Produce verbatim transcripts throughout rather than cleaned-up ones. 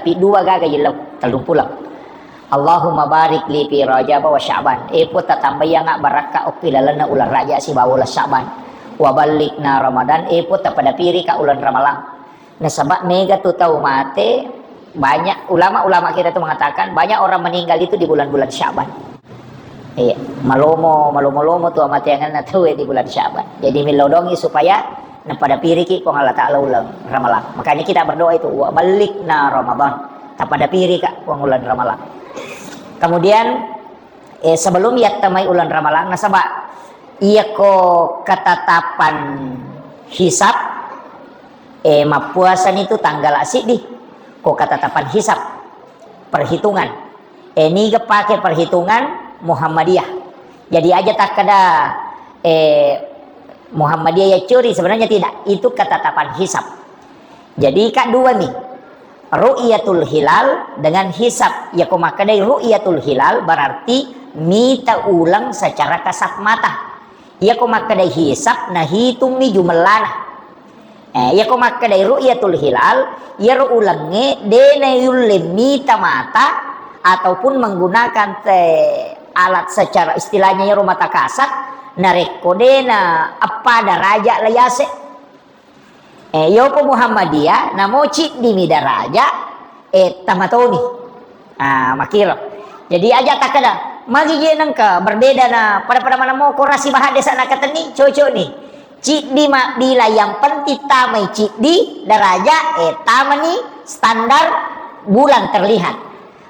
Pi dua gaga jillau, tellung pulo. Allahumma barik li fi Rajab wa Sya'ban. E Puang, tatambaiyanga barakka okki lalenna uleng Raja sibawa uleng Sya'ban. Wa ballighna Ramadan. E Puang, tapadapirika uleng Ramalang. Nasaba mega tu tau mate, banyak ulama-ulama kita tu mengatakan banyak orang meninggal itu di bulan-bulan Sya'ban. Iya, malomo, malomo-lomo tu amateangenna tau di bulan Sya'ban. Jadi, millau dongi supaya napadapiriki Puang Allah Ta'ala uleng Ramalang. Makanya kita berdoa itu, "Wa ballighna Ramadan." Tapadapirika Puang uleng Ramalang. Kemudian, eh, sebelum yattamai uleng Ramalang, nasaba iyako ketetapan hisab, eh, mappuasani tu tanggala siddi. Ko ketetapan hisab, perhitungan. Eh, niga pake perhitungan Muhammadiyah. Jadi aja takkeda, eh, Muhammadiyah ya curi, sebenarnya tidak. Itu ketetapan hisab. Jadi, Kak, dua nih. Ru'yatul hilal dengan hisab. Ya, ko makkedai ru'yatul hilal berarti mita uleng secara kasat mata. Iya ko makkedai hisab, nahitungmi jumellana. Eh, iya ko makkedai ru'yatul hilal, iyaro ulengnge de nayulle mita mata ataupun menggunakan te-, alat secara istilahnya iyaro mata kasat, narekko de na eppa daraja layase. Eh, yopo Muhammadiyah, namo ciddimi daraja, eh, tamatoni. Ah, makiro. Jadi aja takkeda, magi je nengka berbeda na pada-pada maneng mo korasi baha desa nakatenni, cocok ni. Ciddi mabbila yang penting tamai ciddi daraja, eh, tamani standar bulan terlihat.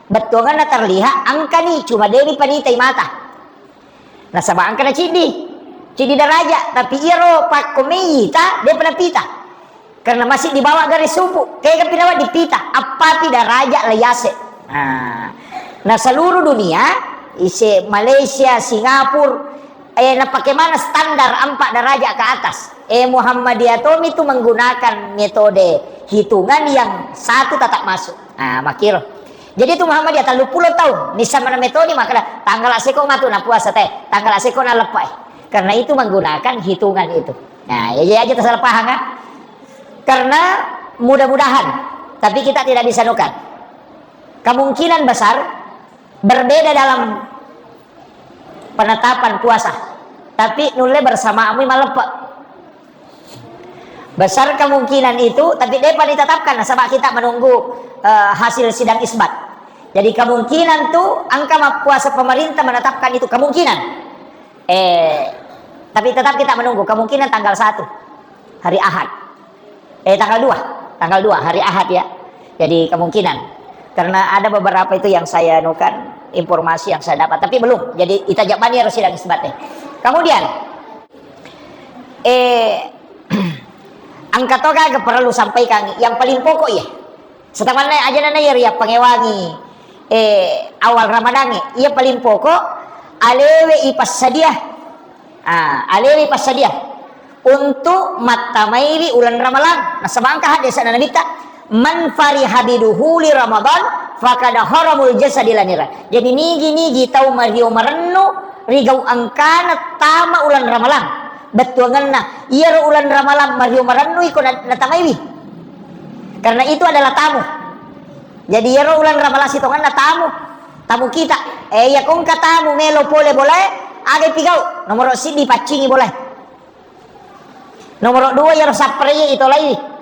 Bettuanganna terlihat, angkani cuma deni panitai mata. Nasaba engka na ciddi, ciddi daraja, tapi iyaro pakko meita, depa napita. Karena masih di bawah garis supu, kega pinawa dipita, appapi daraja layase. Nah, na seluruh dunia, ise Malaysia, Singapura, eh, napake mana standar empat derajat ke atas. Eh, Muhammadiyah tomi tu menggunakan metode hitungan yang satu tetap masuk. Nah, makiro. Jadi tu Muhammadiyah telluppulo taung, nissa mana metode makkeda, tanggala seko matu na puasa te, tanggala seko na leppa, eh. Karena itu menggunakan hitungan itu. Nah, ya, ya aja tersalah paham, kan? Karena mudah-mudahan, tapi kita tidak bisa nukan. Kemungkinan besar berbeda dalam penetapan puasa. Tapi nulle bersamaamu maleppe. Besar kemungkinan itu, tapi depa ditetapkan, nasaba kita menunggu, eh, hasil sidang isbat. Jadi kemungkinan tu engka mappuasa pemerintah menetapkan itu, kemungkinan. Eh, tapi tetap kita menunggu, kemungkinan tanggal satu, hari Ahad. Eh, tanggal dua, tanggal dua, hari Ahad ya. Jadi kemungkinan. Karena ada beberapa itu yang saya anukan, informasi yang saya dapat, tapi belum. Jadi, itajabani harus sidang isbat, eh. Kemudian, eh, engka to gaga perlu sampaikan yang paling pokok ya. Setamanna aja nana ya ria pengewangi, eh, awal Ramadan ya. Iya paling pokok, alewe ipassadia. Ah, alewe ipassadia untuk mattamaiwi uleng Ramalang. Nasaba engka haddese'na Nabitta, "Man fariha biduhuli Ramadan, fakada haramul jasadi lanira." Jadi nigi-nigi tau mario marennu rigau engkana tama uleng Ramalang. Bettuangenna, iyaro uleng Ramalang mario marennu iko na-, natamaiwi. Karena itu adalah tamu. Jadi iyaro uleng Ramalang sitongenna tamu. Tamu kita. Eh, iya kongka tamu melo pole bolae, aga ipigau? Nomoro siddi paccingi bolae. Nomoro dua iyaro sapre itolaiwi.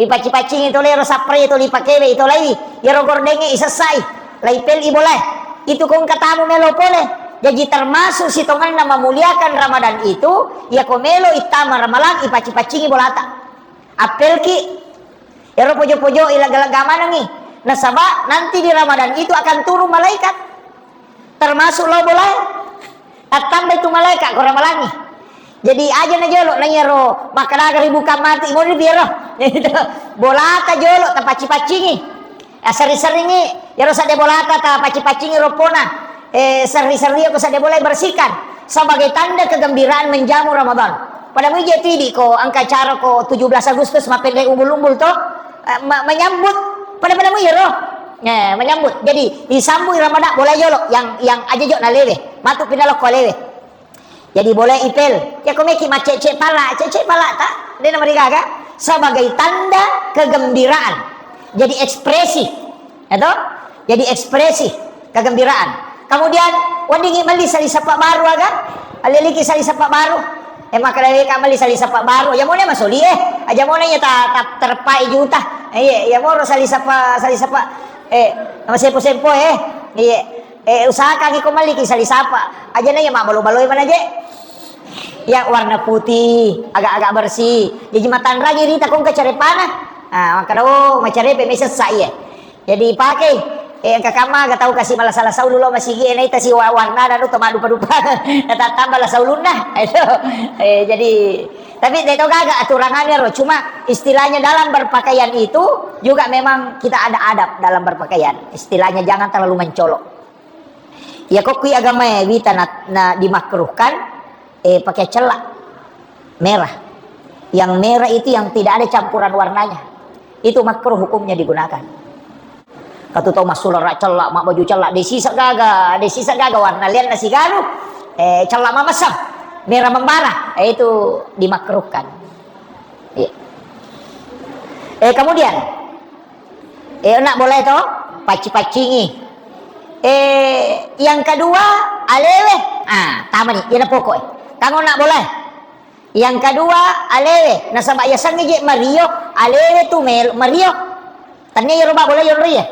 Ipacci-paccingi tole iyaro sapre toli pakewe itolaiwi. Iyaro gordengnge isessai. Laipel i bolae. Itu kongka tamu melo pole. Jaji termasuk sitongenna memuliakan Ramadan itu, iya ko melo ittama Ramalang ipacci-paccingi bolata. Appelki, ero pojo-pojo i lega-lega manengi. Nasaba nanti di Ramadan itu akan turun malaikat. Termasuk lao bolae. Tattamba itu malaikat ko Ramalangi. Jadi aja na jolo na iyaro makkadaga ribuka mati moni piero. Bolata jolo tapacci-paccingi. Aseri-seringi, iyaro sadde bolata tapacci-paccingi roppona. Eh, serri-serri ko sadde bola bersihkan sebagai tanda kegembiraan menjamu Ramadan. Pada mui je tu idi ko engka acara ko tujuh belas Agustus mapelle umbul-umbul to, eh, ma-, menyambut pada-pada mui ro. Eh, menyambut. Jadi disambut Ramadan bola jolo yang, yang aja jo nalewe. Matu pindah ko alewe. Jadi boleh ipel. Ya ko meki macece pala, cece pala ta? Dena marigaga sebagai tanda kegembiraan. Jadi ekspresi. Ya toh? Jadi ekspresi kegembiraan. Kemudian, weddingngi melli sali sappa baru aga? Alleliki sali sappa baru. Eh, maka deweka melli sali sappa baru. Ya mone masoli eh. Aja mone ya ta, ta terpai juta. Eh, iya, ya moro sali sappa, sali sappa. Eh, nama sempo-sempo eh. Iya. Eh, usahakan iko melli ki sali sappa. Aja na ya mabbalo-baloi mana je. Ya warna putih, agak-agak bersih. Jadi matanrangi rita kongka carepana. Ah, maka do macarepe mesessa iya. Jadi pakai, eh, engka kamma ga tau kasi malasa-lasa ulu lo masigi, eh, naita si wa-, warna anu to madupa-dupa. Natattamba lasa ulunna. Itu. Eh, jadi, tapi de to gaga aturangannya ro, cuma istilahnya dalam berpakaian itu juga memang kita ada adab dalam berpakaian. Istilahnya jangan terlalu mencolok. Ya kok kui agama wita na, na dimakruhkan, eh, pakai cella merah. Yang merah itu yang tidak ada campuran warnanya. Itu makruh hukumnya digunakan. Katu tau massulara cella, mak baju cella, de sisa gaga, de sisa gaga warna lianna sigaru, eh, cella mamessang, merah membara, eh, itu dimakruhkan. Iya. Eh, kemudian, eh, nak boleh to, pacci-paccingi. Eh, yang kedua, alewe. Ah, tamani, iyana pokok. Kamu nak boleh. Yang kedua, alewe. Nasaba yasengnge je mario, alewe tu mel-, mario. Tannia yero ba bola yonro iya.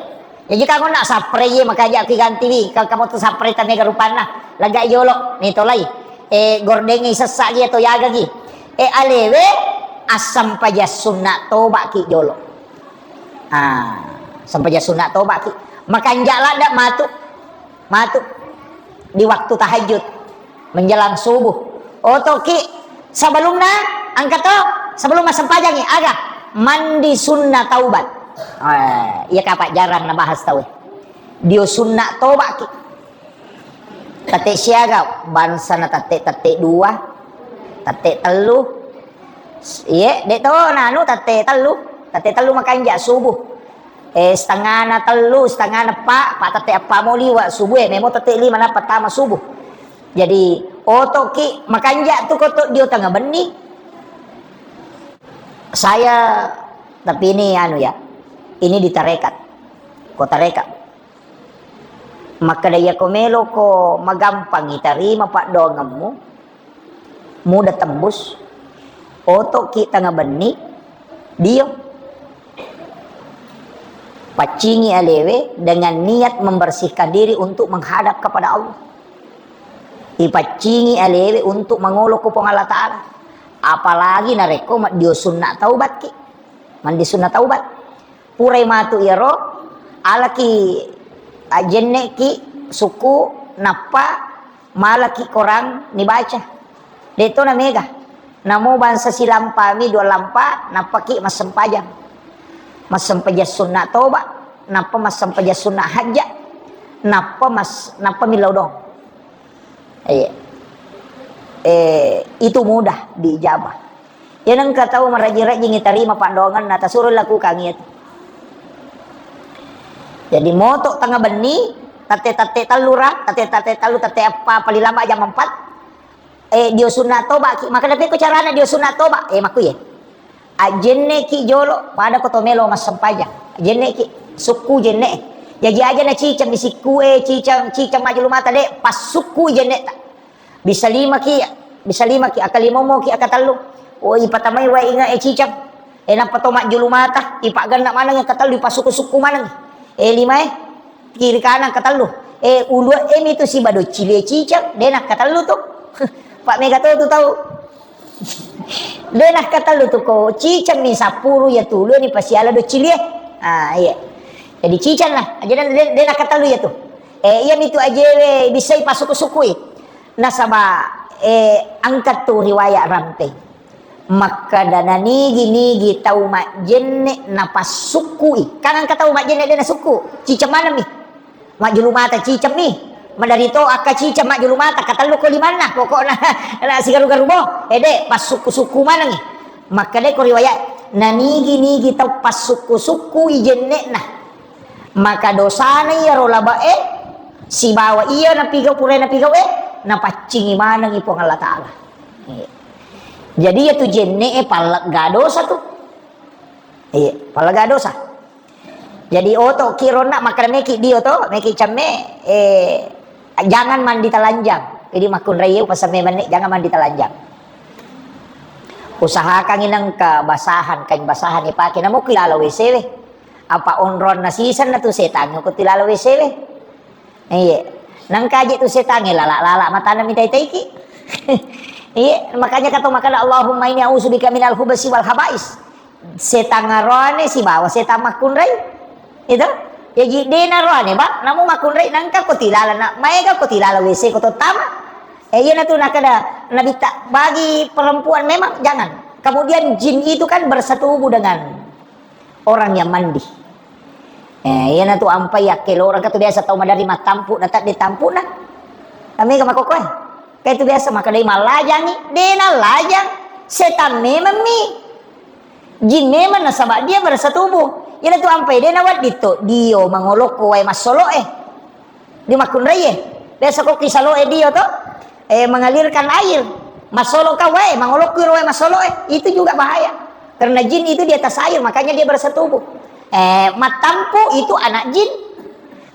Jaji kamu nak sapre ye, maka aja aku ganti wi. Kalau kamu tu sapre ta mega rupanna. Lega jolo, ni tolai. Eh, gordengi sessa gi atau yaga gi. Eh, alewe, asam paja sunna toba ki jolo. Ah, asam paja sunna toba ki. Makanja ladda matu. Matu di waktu tahajud menjelang subuh. Otoki sebelumna angka to, sebelum massempajangi aga mandi sunnah taubat. Eh, iya kapa jarang nabahas tau. Dio sunnah tobat ki. Tette siaga bangsa na tette, tette dua, tette tellu. Iye, de to nanu tette tellu. Tette tellu makanja subuh. Eh, setengahna tellu, setengahna eppa, pa tette eppa mo liwa subuh, eh, memo tette lima na pertama subuh. Jadi, otoki makanja tu koto dio tengah benni. Saya, tapi ini anu ya, ini di tarekat. Ko tarekat. Makkeda iyako meloko magampangi tarima paddoangemmu, muda tembus, otoki tengah benni, dio. Paccingi alewe dengan niat membersihkan diri untuk menghadap kepada Allah. Ipaccingi alewe untuk mangolo ko Puang Allah Ta'ala. Apalagi narekko maddio sunna taubat ki. Mandi sunna taubat. Purai matu iyaro, alaki ajenneki suku nappa malaki korang nibaca. Deto na mega. Namo bangsa silampami dua lampa, nappaki massempajang. Massempajang sunna toba, nappa massempajang sunna hajja, nappa mas-, nappa millau dong. Iya. Eh, itu mudah diijabah. Iya nengka tau maraji-rajingi tarima pandoangenna, tasuro lakukan itu. Jadi moto tengah benni, tatte-tatte tellu ra, tatte-tatte tellu, tatte eppa, paling lambat jam empat. Eh, dio sunna toba ki. Maka tapi ko carana dio sunna toba. Eh, makku ye. Ajenneki jolo, pada ko to melo massempajang. Ajenneki, sukku jenne. Jaji aja na ciceng mi sikku e, ciceng, ciceng majulu mata de, pas sukku jenne ta. Bisa lima ki, bisa lima ki, aka lima mo ki, aka tellu. Oh, ipatamai wae inga e ciceng. E nappa to majulu mata, ipaggenna maneng aka tellu, ipasukku-sukku maneng. E lima e, kiri kanan aka tellu. E ulue e mi tu siba doccili e ciceng, de na aka tellu tu. Pak mega to tu tau. De nakkatellu tu ko ciceng mi sappuru ya tulu ni pasiala do cilie. Ah, iya. Jadi ciceng lah. Jadi de, de nakkatellu ya tu. Eh, iya mitu ajewe bisai pasuku-sukui. Nasaba, eh, angkat tu riwayat rampe. Makkada nanigi-nigi tau majjenne napassukkui. Kan angka tau majjenne de nasukku. Ciceng maneng mi. Majjulu mata ciceng mi. Maderito akka ciceng majjulu mata, katellu ko limanna, pokokna na sigaru-garu bo. Ede, passukku-sukku manengi. Makkeda ko riwayat, nanigi-nigi tau passukku-sukku i jenne'na. Maka dosana iyaro labe'e, sibawa iya napigau, purai napigau e, napaccingi manengi Puang Allah Ta'ala. Iya. Jadi iya tu jenne'e pallegga dosa tu. Iya, pallegga dosa. Jadi oto ki ronna makkeda meki dio to, meki cemme, eh, jangan mandi telanjang. Jadi makkunrai upasame menne, jangan mandi telanjang. Usahakan inengka basahan, kain basahan ipake, namo ki lalo W C we. Apa onronna sisenna tu setangnge ko tilalo W C we. Iya. Nangka aje tu setangnge lala-lala matana mitai-taiki. Iya, makanya kata makana Allahumma inni a'udzubika minal khubasi wal khabais. Setang aroane sibawa setang makkunrai. Itu. Jaji dena roane, Bang, namu makkunrai nangka ko tilala na, maega ko tilala W C ko tottama. Eh, iya natu nakada Nabitta bagi perempuan memang jangan. Kemudian jin itu kan bersetubuh dengan orang yang mandi. Eh, iyana tu ampai yakkelorang ka tu biasa tau madari mattampu na tadde tampuna. Tamega makokoe. Kai tu biasa makadai mallajangi, de nallajang, setan memang mi. Jin memang nasaba dia bersetubuh. Iyana tu ampai de nawedding to dio mangolokko wae massoloe. Di makkunraie. Biasa ko ki saloe dio to, eh, mengalirkan air. Massolo ka wae, mangolokki ro wae massoloe. Itu juga bahaya. Karena jin itu di atas air, makanya dia bersetubuh. Eh, mattampu itu anak jin.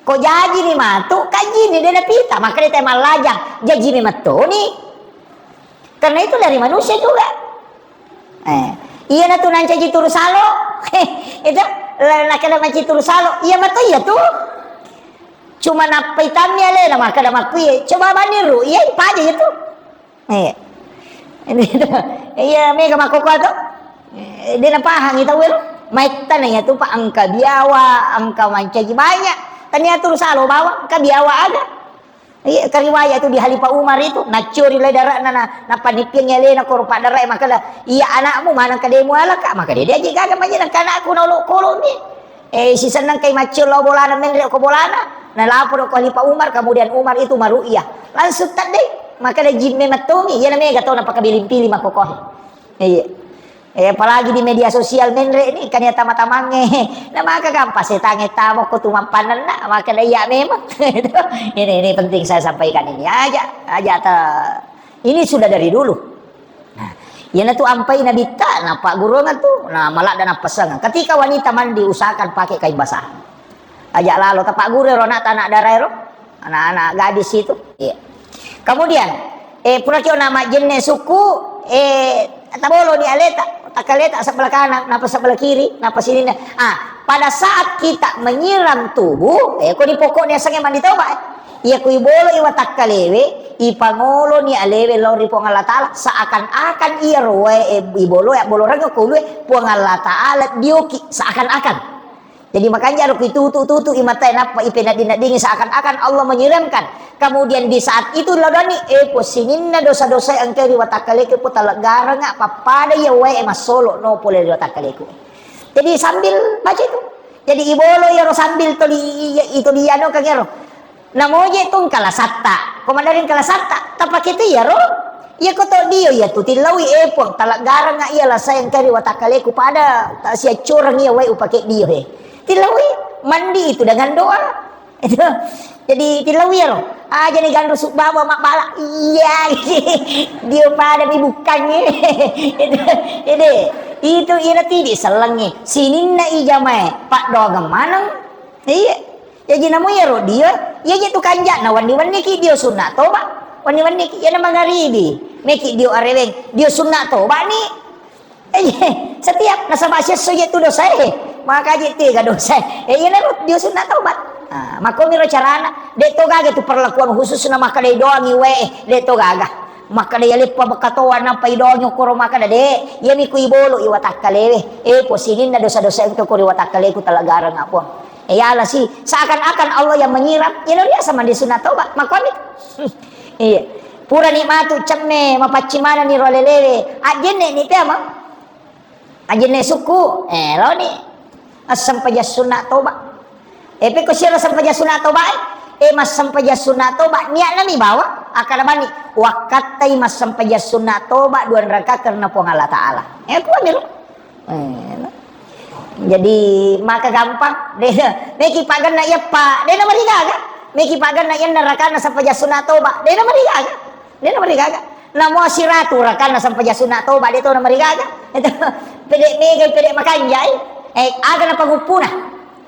Ko jaji ni matu, ka jin ni de napita, maka dia mallajang. Jaji ni mattoni. Karena itu dari manusia juga. Eh, iyana tu nancaji turu salo. Itu, la-, nakada mancaji turu salo. Iya mato iya tu. Cuma nappa itammi alena, makkada makkui, coba bani ru, iya ipaja iya tu. Eh. Iya, mega makkokkoe to. Eh, de napahang itu wero. Maittana iya tu, Pak, engka biawa, engka mancaji banyak. Tania turu salo bawang, engka biawa aga. Iya, kariwaya tu di Khalifah Umar itu, naccori lai dara'na na, napanippiang alena koro paddarae, makada, "Iya anakmu maneng kademu alaka?" Makada, "Dia aja gaga manyena ka anakku na olokolomi." Eh, sisenna engkai maccio lao bolana, menre ko bolana, nalaporo ko Khalifah Umar, kemudian Umar itu maru'yah. Langsung tadde, makada jimme mattongi, iyana mega tau napakabiling-piling makkokoe. Iya. Eh, apalagi di media sosial menre ini, kan ya tama-tamange. Nah, maka gampang setange tamo ko tu mappanenna, maka iya memang. Ini, ini penting saya sampaikan ini. Aja, aja ta-, ini sudah dari dulu. Nah, iyana tu ampai nabitta, napaggurungan tu, nah, maladda nappasengeng. Ketika wanita mandi, usahakan pakai kain basah. Aja lalo, tapagguru ro anak, anak darae ro. Anak-anak gadis itu. Iya. Kemudian, eh, pura kio nama jenne suku, eh, taboloni aleta, takkaleta sebelah kanan, napa sebelah kiri, napa sininna. Ah, pada saat kita menyiram tubuh, eh, ko di pokoknya sange mandi toba, eh. Iya, kui bolo iwa takkalewe, ipangoloni alewe lao ri Puang Allah Ta'ala, seakan-akan iya roe, eh, ibolo ya bolo rego kulue, Puang Allah Ta'ala dioki, seakan-akan. Jadi makanya ro itutu-tutu imatae nappa ipenedding-neddingi seakan-akan Allah menyiramkan. Kemudian di saat itu laudani, eh, po sininna dosa-dosa engka ri watakkaleku po taleggarenga pappada iya wae massolo no pole ri watakkaleku. Jadi sambil baca itu. Jadi ibolo iyaro sambil toli, i-, i-, itoli anu kangero. Namoje tu engka lasatta. Ko maderri engka lasatta, tapake tu iyaro. Iya ko to dio iya tu tillaui, eh, Puang, taleggarenga iya lasae engka ri watakkaleku pada ta siaccureng iya wae upake dio he. Tillaui, mandi itu dengan doa. Itu. Jadi tillaui iyaro. Aja ni ganru subbawa mabbala. Iya. Dio pada mi bukkangnge. Itu. Jadi itu ina tidi sellengnge. Sininna ijamae. Paddoangeng maneng. Iya. Jaji namu iyaro dio, iya je tu kanja'na wenni-wenniki dio sunna toba. Wenni-wenniki, iyana mangaribi. Meki dio areweng, dio sunna toba ni. Eh, setiap nasaba siesso je tu dosae. Maka je tega dosae. Eh, iyana ro dio sunna toba. Ah, makomiro carana. De to gaga tu perlakuan khusus na makkadai doangi wae, de to gaga. Makkada iya leppa bekatoa nappa idongi okkoro makkada, de, iyami ku ibolo i watakkalewe. Eh, po sininna dosa-dosa engka ko ri watakkaleku taleggarenga Puang. Eh, yala si, seakan-akan Allah yang menyiram, iyana riaseng mandi sunna toba, makkuami. Iya. Purani matu cemme, mapaccing manenni ro alelewe, ajjenne ni pea, Mang. Ajenne sukku, eh, loni. Assempajang sunna toba. Eh, pekko siro sempajang sunna toba, eh, eh, massempajang sunna toba, niatna mi bawa, akkada bani, wakkattai massempajang sunna toba dua raka karena Puang Allah Ta'ala. Eh, kuamiro. Eh, no. Jadi, maka gampang. De, meki paganna iya pa, de na marigaga. Meki paganna iya na rakana sempajang sunna toba, de na marigaga. De na marigaga. Namo siratu rakanna sempajang sunna toba, de to na marigaga. Itu pede megai, pede makanjai. Eh, aga na panguppuna.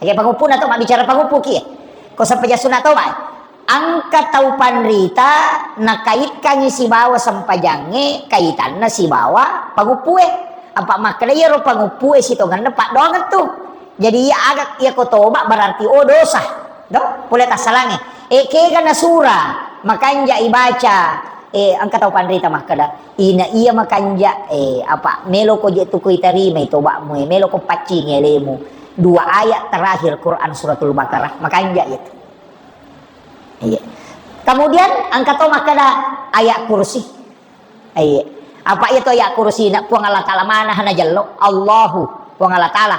Iya, panguppuna to, mabbicara panguppu ki. Ko sempajang sunna toba. Engka tau panrita nakaitkangngi sibawa sempajangnge kaitanna sibawa panguppue. Apa makkeda iyaro panguppue sitongenna paddoangeng tu. Jadi iya aga iya ko toba berarti oh dosa. Do, pole tassalangnge. E kega nasura, makanja ibaca, e engka tau panrita makkeda, ina iya makanja, e apa meloko je tu kuitarimai toba'mu, e meloko paccingi alemu. Dua ayat terakhir Quran Suratul Baqarah, makanja itu. Iya. Kemudian engka to makkeda ayat kursi. Iya. Apa iya to ayat kursi na Puang Allah Taala mana hana jello? Allahu Puang Allah Taala.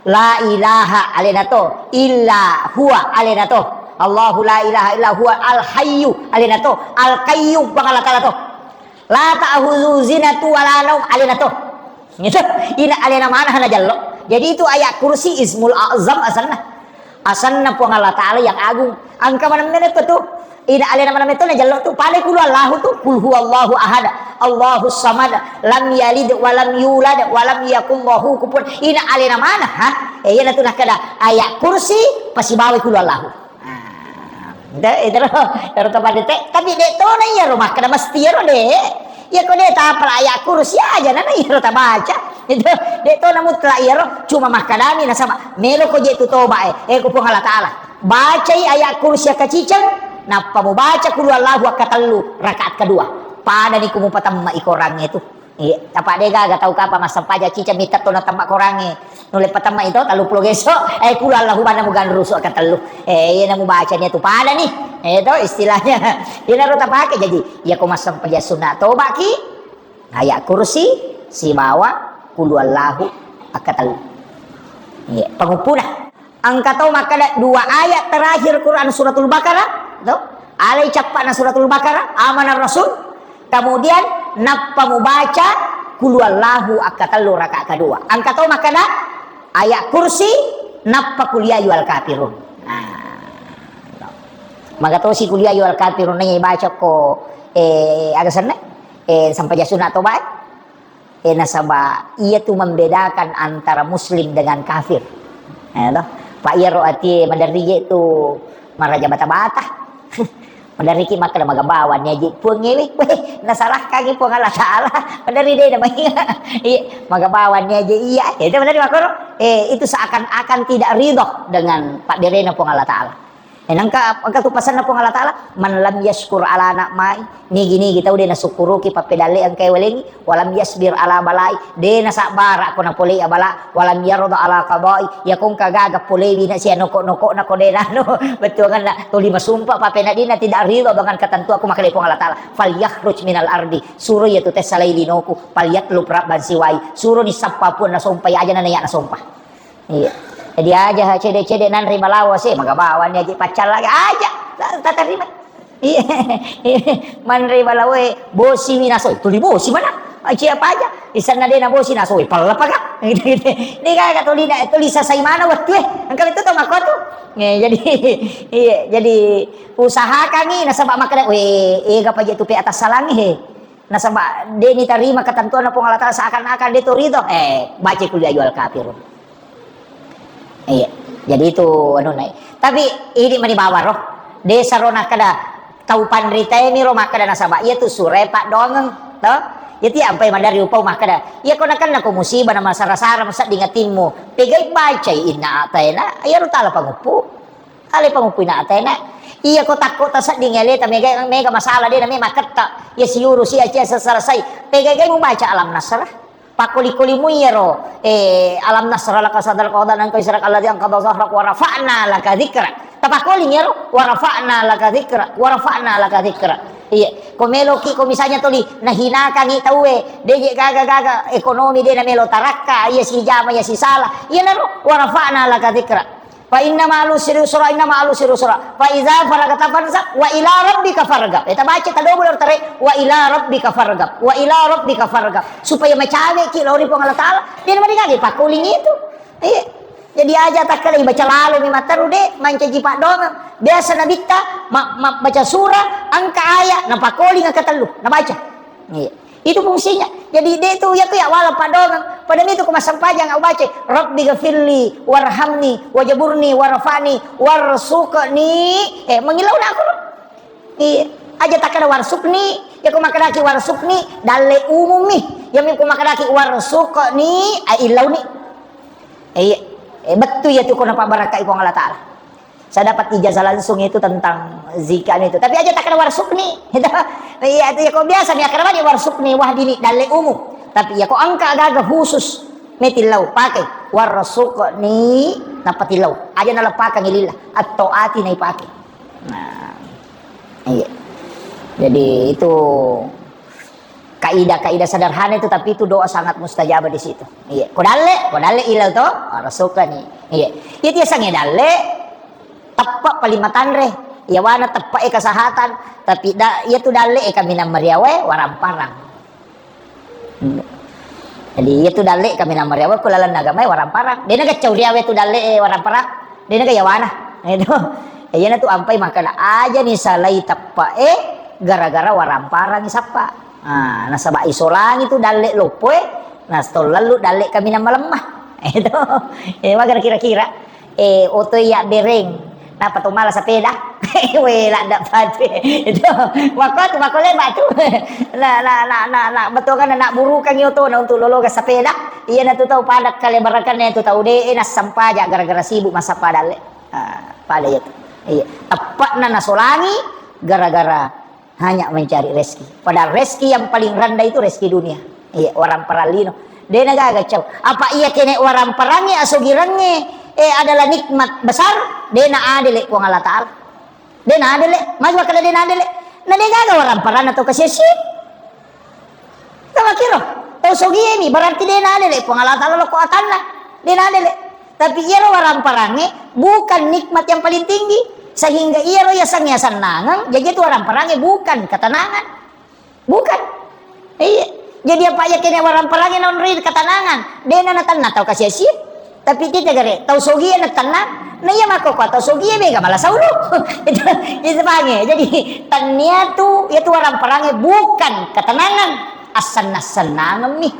La ilaha alena to, illa huwa alena to. Allahu la ilaha illa huwa al hayyu alena to. Al qayyum Puang Allah Taala to. La ta'khudzuhu sinatun wa la naum alena to. Gitu. Ina alena mana hana jello. Jadi itu ayat kursi ismul azam asanna. Asanna Puang Allah Taala yang agung. Engka mana mene to tu. Ina alena mana meto na jello tu. Pada kulu Allahu tu. Kul huwallahu ahad. Allahu samad. Lam yalid wa lam yulad wa lam yakul lahu kufuwan. Ina alena mana ha. Eh, iya natu nakada ayat kursi pasibawa kulu Allahu. Ah, de, itu lo, ero to pada te, tapi de to na iyaro makkada mesti iyaro de. Iya ko de tapala ayat kursi aja na iyaro tabaca. Itu de to na mutlak iyaro, cuma makkadami nasaba melo ko je tu toba e. Eh, ko Puang Allah Taala. Bacai ayat kursi akaciceng, nappa mubaca kulu Allahu akkatellu rakaat kedua. Pada ni ku mupatemma i korangnge tu. Iya, apa de gaga tau kapa massempajang ciceng mitta to natemma korangnge. Nulle patemma itu tellu pulo geso, eh kulu Allahu banna muganrusu akatellu. Eh, iya namu baca nia tu pada ni. Eh, to istilahnya. Iya naro tapake jadi. Iya ko massempajang sunna toba ki. Ayat kursi sibawa kulu Allahu akatellu. Iya, panguppuna. Engka tau makkada dua ayat terakhir Quran Suratul Baqarah, to? Alai cappa'na Suratul Baqarah, Amanar Rasul. Kemudian nappa mubaca Kul Huwallahu akkatellu rakaat kedua. Engka tau makkada ayat kursi nappa Kul Ya Ayyuhal Kafirun. Nah, maka tosi Kul Ya Ayyuhal Kafirun na baca ko, eh, aga senna? Eh, sampajang sunna toba, eh. Eh, nasaba iya tu membedakan antara muslim dengan kafir. Ya, toh? Pak iyaro atie maderri je tu maraja bata-bata. Maderri ki makkeda magabawang ni aje Puang ewe. Weh, nasalahkangi Puang Allah Taala. Maderri de namai. Iya, magabawang ni aje iya. Itu maderri makkoro. Eh, itu seakan-akan tidak ridho dengan padderena Puang Allah Taala. Eh, nangka, engka tu pasanna Puang Allah Taala, "Man lam yashkur ala na'mai," nigi-nigi tau de nasukkuruki pappedalle engka walengi, "walam yasbir ala balai," de nasabbara ko napolei abala, "walam yarda ala qadai," iya ko engka gaga polewi na sia noko-noko na ko de nano, bettuanganna tuli masumpa pappedalle na tidak ridho dengan ketentuanku, makkeda Puang Allah Taala, "Falyakhruj minal ardi," suro iya tu tessalai linoku, "falyatlub rabban siwai," suro ni sappa Puang nasompai aja na iya nasompa. Iya. Jadi aja cede-cede nanre balawo se, magabawang ni aja paccalla aja. Ta-, tatarima. Iya. Manre balawo e, bosi mi naso, tuli bosi mana? Aci apa aja? Isanna de na bosi naso, palla paga. Gitu, gitu. Ini kagak tuli na, tuli sasai mana waktu eh? Engkau itu tau mako tu. Ya, jadi, iya, jadi usahakan ni nasaba makkeda, weh, ega paja tu pe atas salangi he. Nasaba de nitarima ketentuanna Puang Allah Taala seakan-akan de to ridho. Eh, baca Kul Ya Ayyuhal Kafirun. Iya. Jadi itu anu nai. Tapi ini mani bawaro. Desa ro nakkeda tau panritae mi ro makkeda nasaba iya tu sure paddoangeng to. Iya ti ampai madari upau makkeda. Iya ko nakenna ko musibah na masara-sara masedding atimmu. Pegai bacai inna ataina. Iya ro tala panguppu. Ale pamuppuina atena. Iya ko takko tasedding aleta mega, mega masalah de name maketta. Iya siuru si acia selesai. Pegagai mubaca alam nasrah. Pakoli-koli mu iyaro, eh, alam nasrah laka sadrak wa wada'na anka wizrak alladzi anqadha zahrak wa rafa'na laka dzikrak. Tapakoli iyaro, wa rafa'na laka dzikrak, wa rafa'na laka dzikrak. Iya, ko meloki ko misalnya toli nahinakangi tauwe, deje gaga-gaga ekonomi de namelo tarakka, iya sijama, iya sisala. Iya naro, wa rafa'na laka dzikrak. Fa inna ma'al usri yusra, inna ma'al usri yusra. Fa idza faragta fansab, wa ila rabbika farghab. Eh, tabaca tadobo lor tare, wa ila rabbika farghab, wa ila rabbika farghab. Supaya macawe ki lori Puang Allah Taala, de namari gage pakuling itu. Iya. Jadi aja takkala baca lalo mi matteru de, mancaji paddoangeng. Biasa nabitta ma-, ma-, baca surah, engka ayat, napakuling engka tellu, nabaca. Iya. Itu fungsinya. Jadi, de' tu, ya, ku ya wala padongeng. Pada itu ku massempajang, au baca, "Rabbi ghafirli, warhamni, wajaburni, warfa'ni, warsuqni." Eh, mengilau nak aku. Iya. Aja takkeda warsuqni, ya, ku makkedaki warsuqni, dalle umummi. Ya, mi ku makkedaki warsuqni, ai illauni. Eh, iya. Eh, bettu ya tu ko napabbarakkai Puang Allah Ta'ala. Saya dapat ijazah langsung itu tentang zikir itu. Tapi aja takkeda warsuqni. Itu, iya, itu ya kok biasa mi akkeda warsuqni, wahdini, dalle umum. Tapi ya kok engka gaga khusus, metillau pakai warsuqni, nappa tillau. Aja naleppakang lillah. Atau ati naipakai. Nah, iya. Jadi itu kaidah-kaidah sederhana itu, tapi itu doa sangat mustajab di situ. Iya, ko dalle, ko dalle ilau to, warsuqni. Iya. Iya, tiasangnge dalle, teppe paling matanre. Yawana teppe e kesehatan, tapi da, iya tu dalle e kaminang mariawae, warang-parang. Hmm. Jadi, iya tu dalle kaminang mariawae, ku lalenna agamae, warang-parang. Dena gaccau riawe tu dalle e, warang-parang. Dena ga yawana. Itu. Iyana tu ampai makkeda aja ni salai teppe e, gara-gara warang-parang sappa. Ah, nasaba isolangi tu dalle loppo e, nastollallu dalle kaminang malemma. Itu. Eh, maga kira-kira. Eh, oto iya bereng. Napa to mala sepeda? We, ladda patu. Itu. Wako tu, wako leba tu. Na, na, na, na, na, betongan na burukangi oto na untuk lologa sepeda. Iyana tu tau pada kale barakanna tu tau de, eh, nassampaja gara-gara sibuk massappa dalle. Ah, pada iya tu. Iya. Teppa'na nasolangi gara-gara hanya mencari rezeki. Padahal rezeki yang paling rendah itu rezeki dunia. Iya, warang-parang lino. Dena gaga cau. Apa iya kene warang-parangnge, asogirangnge, eh, adalah nikmat besar, dena adele Puang Allah Ta'ala. Dena adele, magi makkeda dena adele. Na de gaga warang-parang atau kasiasi. Tamakiro, tau sogie mi, berarti dena adele Puang Allah Ta'ala lokko atanna. Dena adele. Tapi iyaro warang-parangnge bukan nikmat yang paling tinggi. Sehingga iyaro yaseng-yasennangeng, jaji itu warang-parangnge bukan ketenangan. Bukan. Iya. Jadi apa ya kene warang-parangnge naonroi ketenangan. Dena natanna tau kasiasi. Tapi tita gare, tau sogie na tenang, na iya makkokkoe tau sogie mega mala sauru. Itu, itu pange. Jadi, tania tu, iya tu warang-parangnge bukan ketenangan, assenna-sennangeng mi.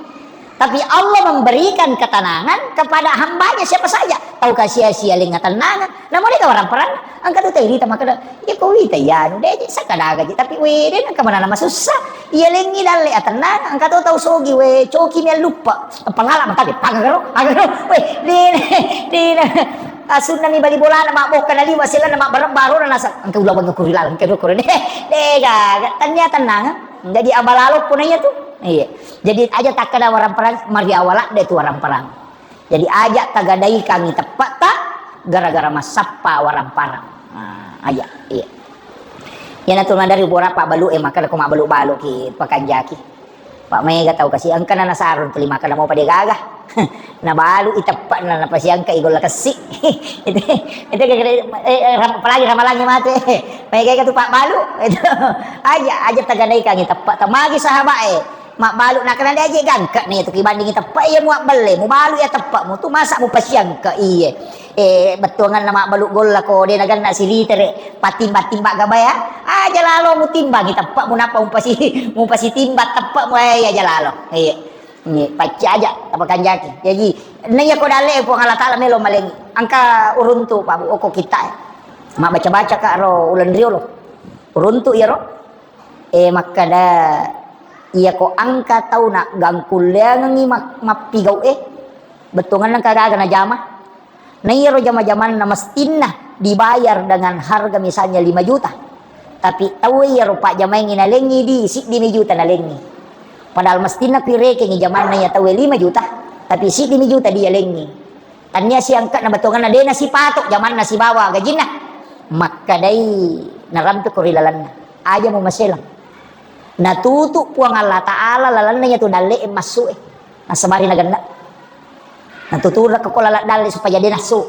Tapi Allah memberikan ketenangan kepada hambanya siapa saja. Tau kasiasi alengnga tenangan, namo dega warang-parang, engka tu tau irita makkeda, iya ko wita iya anu, de, sakadaga ji, tapi we, de, engka manana masussa. Iya lengngi dalle atennang, engka to tau sogi, we, coki mi alluppa. Pangala mata de, pagagaro, pagagaro. We, de, de, asunna mi bali bolana, mabbokka na liwa, selana mabbareng barona nasa. Engka ulaweng kuri laleng, engka kuri. De, de, gaga. Tania tenang. Jadi abalalo pun iya tu. Iya. Jadi aja takkeda warang-parang, mariawala de tu warang-parang. Jadi aja tagadaikangi teppa'ta gara-gara massappa warang-parang. Nah, aja. Iya. Iyana tu madari bora pabbalu e, makkeda ko mabbalu-balu ki pakanjaki. Pak mega tau kasi engka na nasarung tuli makkeda mau pada gaga. Nabalu i teppa'na napasiangka i golla kessi. Itu, itu gara-gara, eh, eh, ram-, apalagi ramalangi mate. Mega tu pabbalu. Itu aja, aja tagadaikangi teppa'ta magi sahabat e. Mabbalu nakkeda de aje gangka ni tu kibandingi teppe iya muabbelle, mubalu iya teppemu tu masa mupasiangka iye. Eh, bettuanganna mabbalu golla ko de naganna silitere, patimba-timba gabaya. Aja lalo mutimbangi teppemu nappa mupasi, mupasitimba teppemu, eh, aja lalo. Iya. Ini pacci aja apa kanjaki. Jadi, naiya ko dalle Puang Allah Taala melo malengi. Engka uruntu Pak Bu, oko kita. Mabbaca-baca ka ro uleng riolo. Uruntu iya ro. Eh, makkeda, iyako engka tau na gangkulleangengngi mak-, mappigau e, bettuanganna engka gaga najama. Na iyaro jama-jamanna mestinna dibayar dengan harga misalnya lima juta. Tapi tau iyaro pajamaengngi nalengngi di siddimi juta nalengngi. Padahal mestinna pirekengngi jamanna iya tau e lima juta, tapi siddimi juta dialengngi. Tania siangka na bettuanganna de nasipato jamanna sibawa gajinna. Makkedai narampe ko ri lalenna. Aja mu maselang. Natutu Puang Allah Taala lalenna iya tu dalle e massu e. Nasabari nagenna. Natutu ko lalat dalle supaya de nassu.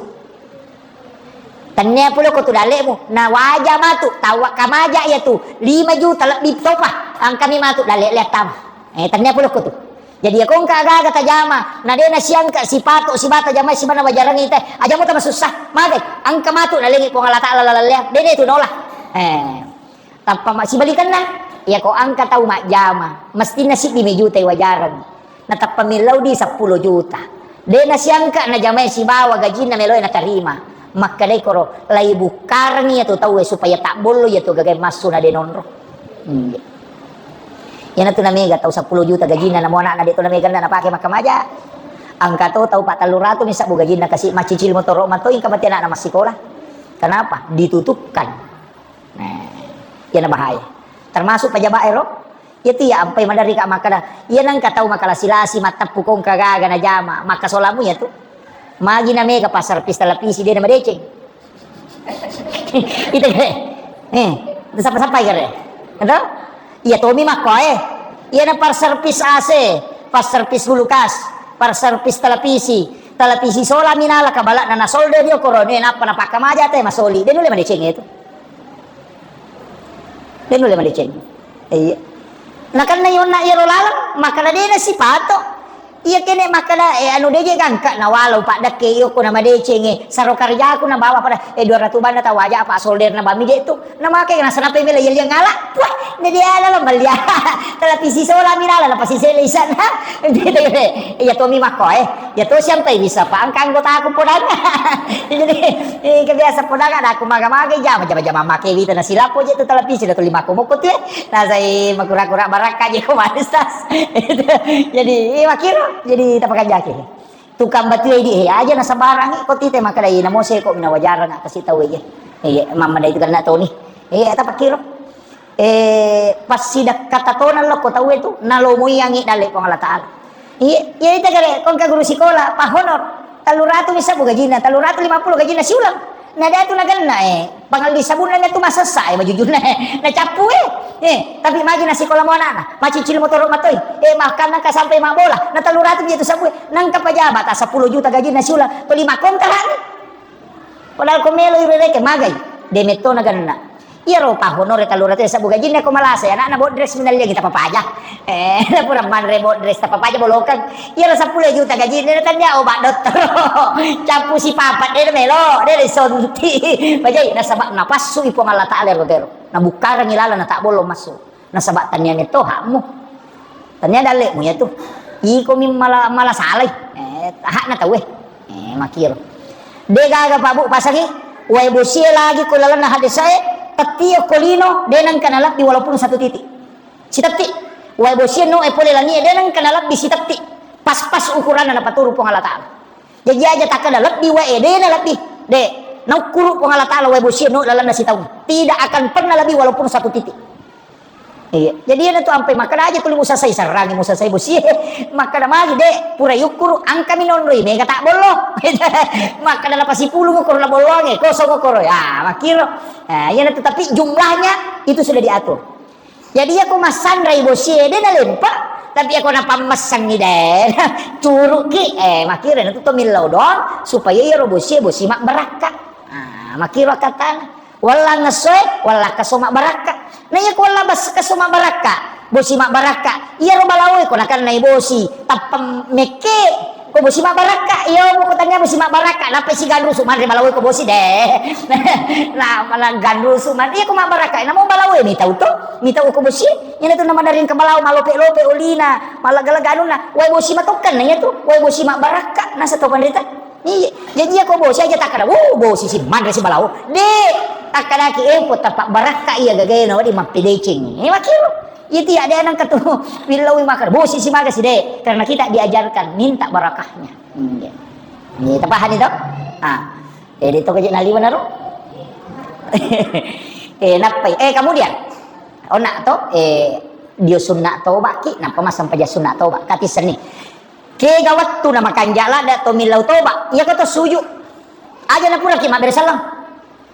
Tania pole ko tu dalle mu. Na waja matu. Tawa kamaja iya tu. Lima juta lebbi topa. Angkami matu dalle le attama. Eh, tania pole ko tu. Jadi, iyako engka aga-aga tajama, na de nasiangka sipato, sibata jamae, sibanna wajarangngi te, aja muta masussa, magai, engka matu nalengi Puang Allah Taala lalallea, de de tu nola. Eh, tappa ma-, sibalikanna, Iyako engka tau majjama, mestinna siddi mi juta iwajareng. Natappa millau di seppulo juta. De nasiangka najamai sibawa gajinna meloe natarima. Makkedai koro, lai bukkarengi iyatu tauwe supaya tabbollo iyatu gagae massu na de nonro. Hmm. Iyanatu namega tau seppulo juta gajinna, namo anakna de to namega na napake makkamaja. Engka to tau pa tellu ratu mi sabbu gajinna kasi maccicil motoro matoi engka mate anakna massikola. Kenapa? Ditutupkan. Nah, iyana bahaya. Termasuk pejabat ero, iyatu iya ampai maderri ka makkada, iya nengka tau makalasi-lasi, matteppu kongka gaga najama, makkasolamu iyatu. Magi na mega passervis televisi de na madeceng. Itu kere. Eh, itu sapa-sapa kere. Itu? Iya tomi makko eh. Iya na passervis A C, passervis kulkas, passervis televisi, televisi sola minala kabala na nasolde dio korone nappa napakkamaja te masoli. De nulle madeceng itu. De nulle madeceng. Iya. Nakenna yonna iyaro laleng, makkada de nasipato. Iya kene makkada, eh, anu deje gangka nawalau paddekke iyo ko na madecenge, saro karjaku na bawa pada, eh, dua ratu banda tawaja apa solder na bami de tu. Na make na sanape mela iya liang ala. Wah, ne dia ala lo malia. Televisi sola mi lala na pasi sele isana. Iya tomi makko eh. Ya to siampai bisa pa engka anggotaku podang. Jadi, eh, kebiasa podang ada aku maga-maga jama jama jama make wita na silapo je tu televisi da tuli makko mokko tu eh. Nasai makura-kura barakka je ko manis tas. Jadi, eh, makiro jadi tapakanjaki. Tukang batu di eh aja na sabarangi ko tite makadai na mose ko mina wajarang kasi tau eh. Eh, mamma dai tu kena toni. Eh, tapakiro. Eh, passidakkata tona lokko tauwe tu, nalomoiangi dalle Puang Allah Ta'ala. Iya, iya ita gare, kongka guru sikola, Pak Honor, tellu ratu mi sabbu gajinna, tellu ratu lima puluh gajinna siulang. Na datu nagenna, eh, pangalli sabunna tu masessa, eh, majujunna, eh, nacappu, eh. Eh, tapi magi na sikola mo anakna, macicil motoro matoi, eh, makan nangka sampai mabola, na tellu ratu mi tu sabbu, eh. Nangka pejabat, ah, sepuluh juta gajinna siulang, to lima kontrak ni. Padahal ko melo irereke magai, de metto naganna. Iyaro pahonore telluratu sabbu gajinna ko malasa, anakna bodres minalliangi tapapaja. Eh, pura manre bodres tapapaja bolokeng. Iyaro seppulo juta gajinna, tania obat dottoro. Cappu sipapat, de melo, de sonti. Pajai nasaba napassui Puang Allah Ta'ala ero tero. Nabukkarangi lala na tak bolong masuk. Nasaba tania metto hakmu. Tania dallemu iyatu. Iko mi mala, mala salai. Eh, hakna tauwe. Eh, makiro. De gaga pabu pasangi, wae bosie lagi ko lalenna hadesae, tetti okko lino, de nengka nalebbi walaupun satu titik. Sitetti. Wae bosie no e pole langie, de nengka nalebbi sitetti. Pas-pas ukuranna napaturu Puang Allah Ta'ala. Jaji aja takkeda lebbi wae, de nalebbi. De, naukkuru Puang Allah Ta'ala wae bosie no lalenna sitaung. Tidak akan pernah lebih walaupun satu titik. Iya. Jadi iyana tu ampai makkeda aja tuli musasai, serrangi musasai bosie. Makkeda magi de, pura yukkuru, angkami nonroi, mega tak bollo. Makkeda napasipulung ukurna bolloange, kosong ukuro. Ya, makkiro. Nah, iyana tu, tapi jumlahnya itu sudah diatur. Jadi iya ko massanrai bosie, de nalempa. Tapi iya ko napammessangi de, curuki. Eh, makkiro na tu to millau doang, supaya iyaro bosie, bosi mabbarakka. Ah, makkiro katana. Wella ngessoe, wella keso mabbarakka. Na iya ko wella bas-, keso mabbarakka, bosi mabbarakka. Iyaro balaoe ko nakennai bosi, tappa mekke. Ko bosi mabbarakka, iya mo ko tania bosi mabbarakka, nappa si ganrusu manre balaoe ko bosi de. Nah, mana ganrusu man. Iya ko mabbarakka, namo balaoe mitau to, mitau ko bosi. Iyana tu namadaring ke balao malope-lope olina, malaga-laga anunna. Wae bosi matokken na iya tu, wae bosi mabbarakka, nasa to panrita. Iya, jadi iya ko bosi aja takkada, "Wuh, bosi si manre si balawo." De, takkadaki, "Eh, po tappa barakka iya gagae na wedding mappedeceng." Eh, makkiro. Iya, tiada nang ketu. Billawi makkada, "Bosi si maga si de." Karena kita diajarkan minta barakahnya. Iya. Iya, tapahani to? Ah. Eh, de to kaje naliwa naro. Eh, nappai. Eh, kemudian. Ona to, eh, dio sunna toba ki, nappa massempajang sunna toba. Kati seni. Kega wettu na makanja ladda to millau toba, iyako to suju. Aja na puraki mabbere sallang.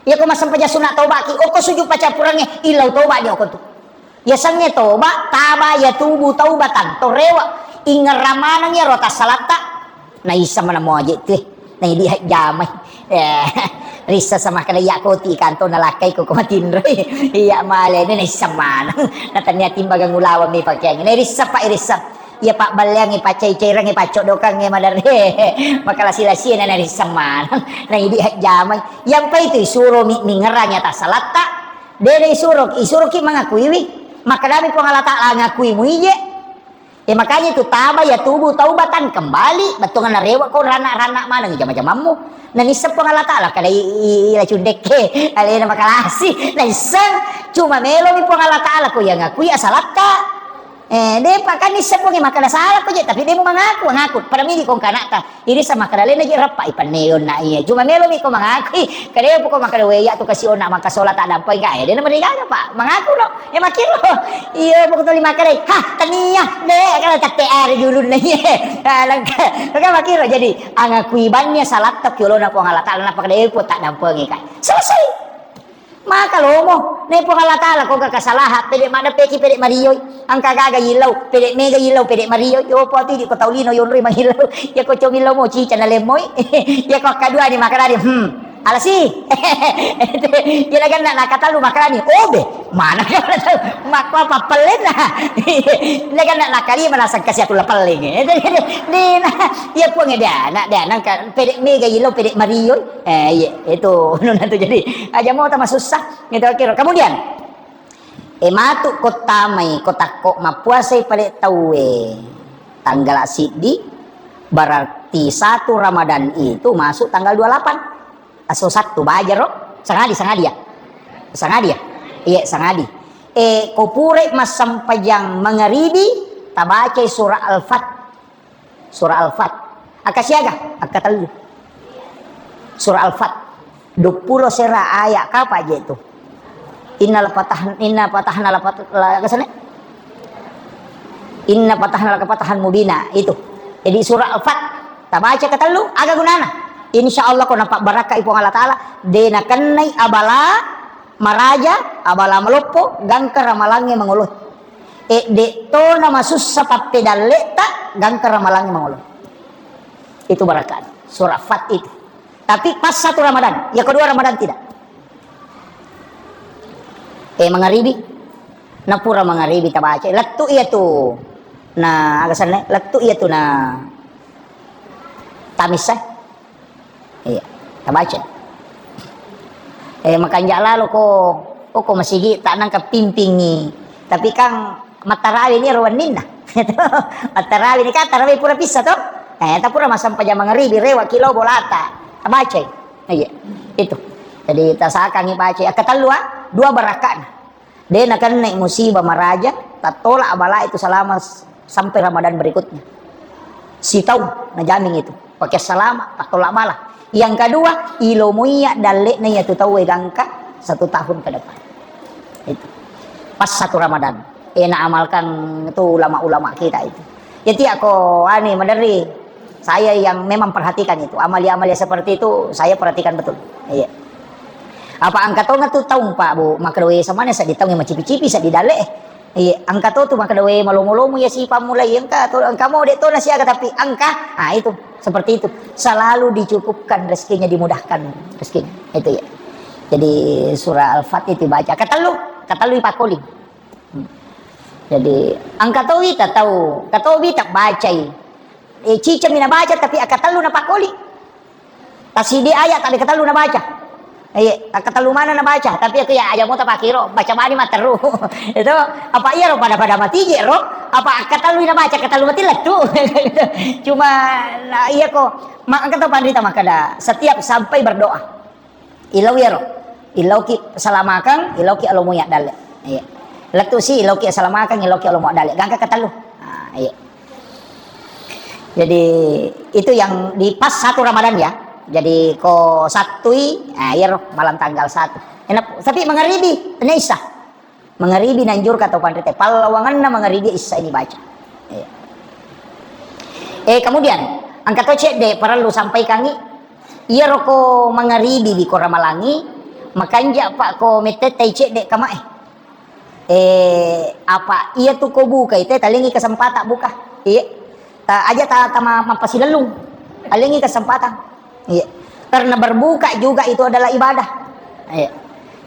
Iyako massempajang sunna toba ki, oko suju pacappurangnge, illau toba ni oko tu. Yasengnge toba, taba yatubu taubatan, to rewe, ingerra maneng iyaro tassalatta, naisseng mana moje tu, naidi hajjamai. Eh, rissa sama kena iya koti kanto nalakkai ko, ko matinroi. Iya male ni naisseng maneng. Natania timbaga ngulawang mi pakeang. Nairissa pa irissa. Iya pabballeangnge, paccai-cairangnge, paccoddokangnge, maderre. Makalasi-lasie na narisseng maneng. Na idi hajjamai. Yampai tu isuro mi, mingerang iyata salatta. De na isuro, isuroki mangakuiwi. Makkedami Puang Allah Ta'ala, "Ngakui muije." E, makanya itu taba yatubu taubatan kembali, bettuanna rewe' ko rana-rana maneng jama-jamammu. Nanisseng Puang Allah Ta'ala, kada i-, i-, ila cundekke, alena makalasi, naisseng, cuma melomi Puang Allah Ta'ala ko iya ngakui asalatta. Eh, de'pa kan nisseng Puang, makkeda salako je, tapi de' mu mangaku, ngaku, pada midi ko kanakta. Irisa makkeda lena je rappa ipanneonna iya. Cuma melomi ko mangakui, kada iya ko makkeda, "We, iya tu kasi onna mangkasola tak dampeng ka." Eh, de' namarigaga, Pak. Mangaku no. Ya makkiro. Iya, pokok tuli makkeda, "Ha, tania." De', kada tette are julunna iya. Ah, langka. Maka makkiro. Jadi, angakui banni salatta ki olona Puang Allah Ta'ala, nappa kada iya ko tak dampengi ka. Selesai. Maka lomo, ne Puang Allah Ta'ala, ko gaka salaha, pede' maddeppeki, pede' marioi, angka gaga yillau, pede' mega yillau, pede' marioi, yo po tidi ko tau lino yonroi mangillau, ya ko comillau mo cica na lemmoi, ya ko kaduani makanari, hmm, alasi, ya laganna nakatalu makanani, obe, mana makko apa pellenna, laganna nakalima nasang kasi aku lapelleng, dina, ya Puang ya dana, dana, angka pede' mega yillau, pede' marioi, eh, iya, itu, nuna tu jadi, aja mo tama susah. Itu kira. Kemudian, e, matu ko tamai, ko takko mappuasai pale tauwe tanggala siddi, berarti satu Ramadan itu masuk tanggal dua puluh delapan. Aso Sabtu, bajaro, sangadi, sangadi ya? Sangadi ya? Iya, sangadi. E, ko pura massempajang mangaribi, tabacai surah Al-Fat. Surah Al-Fat. Akka siaga? Akka tellu. Surah Al-Fat. Dua puluh sera ayat kapa je tu? Inna fatah, inna fatahna la fat-, la, apa sana? Inna fatahna laka fatahan mubina itu. Jadi surah Al-Fat. Tabaca ketellu, aga gunana? Insya Allah ko napabbarakkai Puang Allah Ta'ala, de nakennai abala maraja, abala maloppo, gangka ramalangnge mangolo. E, de to na masussa pappedalle'ta, gangka ramalangnge mangolo. Itu barakat. Surah Fat itu. Tapi pas satu Ramadan, ya kedua Ramadan tidak. E, mangaribi. Na pura mangaribi tabaca. Lettu iya tu. Na, aga sanne? Lettu iya tu na Tamis, eh? Iya, tabaca. Eh, makanja lalo ko, ko, ko masigi tak nangka pimpingi. Tapi kan mattarawi ni ro wenninna. Mattarawi ni kan tarawih pura pissa to. Eh, ta pura massempajang mangaribi rewa kilo bolata. Tabaca. Iya, itu. Jadi tasakangi baca. Akka tellu, ah, dua barakana. De nakennai musibah maraja, tattola abala itu selama s-, sampai Ramadan berikutnya. Sitaung najamin itu. Pakai selama, tattola bala. Yang kedua, ilomuiya dalle'na iya tu tau gangka satu tahun ke depan. Itu. Pas satu Ramadan. Eh, na amalkan itu ulama-ulama kita itu. Ya, tiak ko, ani, maderri. Saya yang memang perhatikan itu. Amalia-amalia seperti itu, saya perhatikan betul. Iya. Apa engka tonga tu taung, Pak, Bu, makkedawe samane seddi taung yang macipi-cipi, seddi dalle, eh. Iya, engka to tu makkedawe malomo-lomo ya si pammulai, engka to, engka mo de to na siaga, tapi engka, ah, itu, seperti itu. Selalu dicukupkan rezekinya, dimudahkan rezekinya. Itu ya. Jadi surah Al-Fatihah itu baca. Ketellu, ketellu ipakoli. Hmm. Jadi, engka to wita tau, engka to wita bacai. Eh, cicami nabaca, tapi akka tellu napakoli. Tasidi ayat, tapi akka tellu nabaca. Iya, akka tellu mana nabaca, tapi aku ya aja mau tapakiro, baca mani matteru. Itu, apa iya ro pada-pada mati je ro, apa akka tellu nabaca, akka tellu mati lettu. Cuma, nah, iya ko, ma-, engka to panrita makkeda, setiap sampai berdoa. Ilau iyaro. Ilauki salamakang, ilauki alomo ya dalle. Iya. Lettu si, ilauki salamakang, ilauki alomo dalle. Gangka ketellu. Ah, iya. Jadi, itu yang di pas satu Ramadan ya. Jadi, ko sattui, ah, iyaro malam tanggal satu. Enak, tapi mangaribi, tenna isa. Mangaribi nanjurka tau panrita. Pallawanganna mangaribi issa ini baca. Iya. Eh, kemudian, engka to cedde parellu sampaikangi. Iyaro ko mangaribi di ko ramalangi, makanja pa ko mettettai cedde kamae. Eh, apa iya tu ko buka itu, talengi kesempatan buka. Iya. Ta-, aja ta-, tama-, mappasilellung. Alengi kesempatan. Iya. Karena berbuka juga itu adalah ibadah. Iya.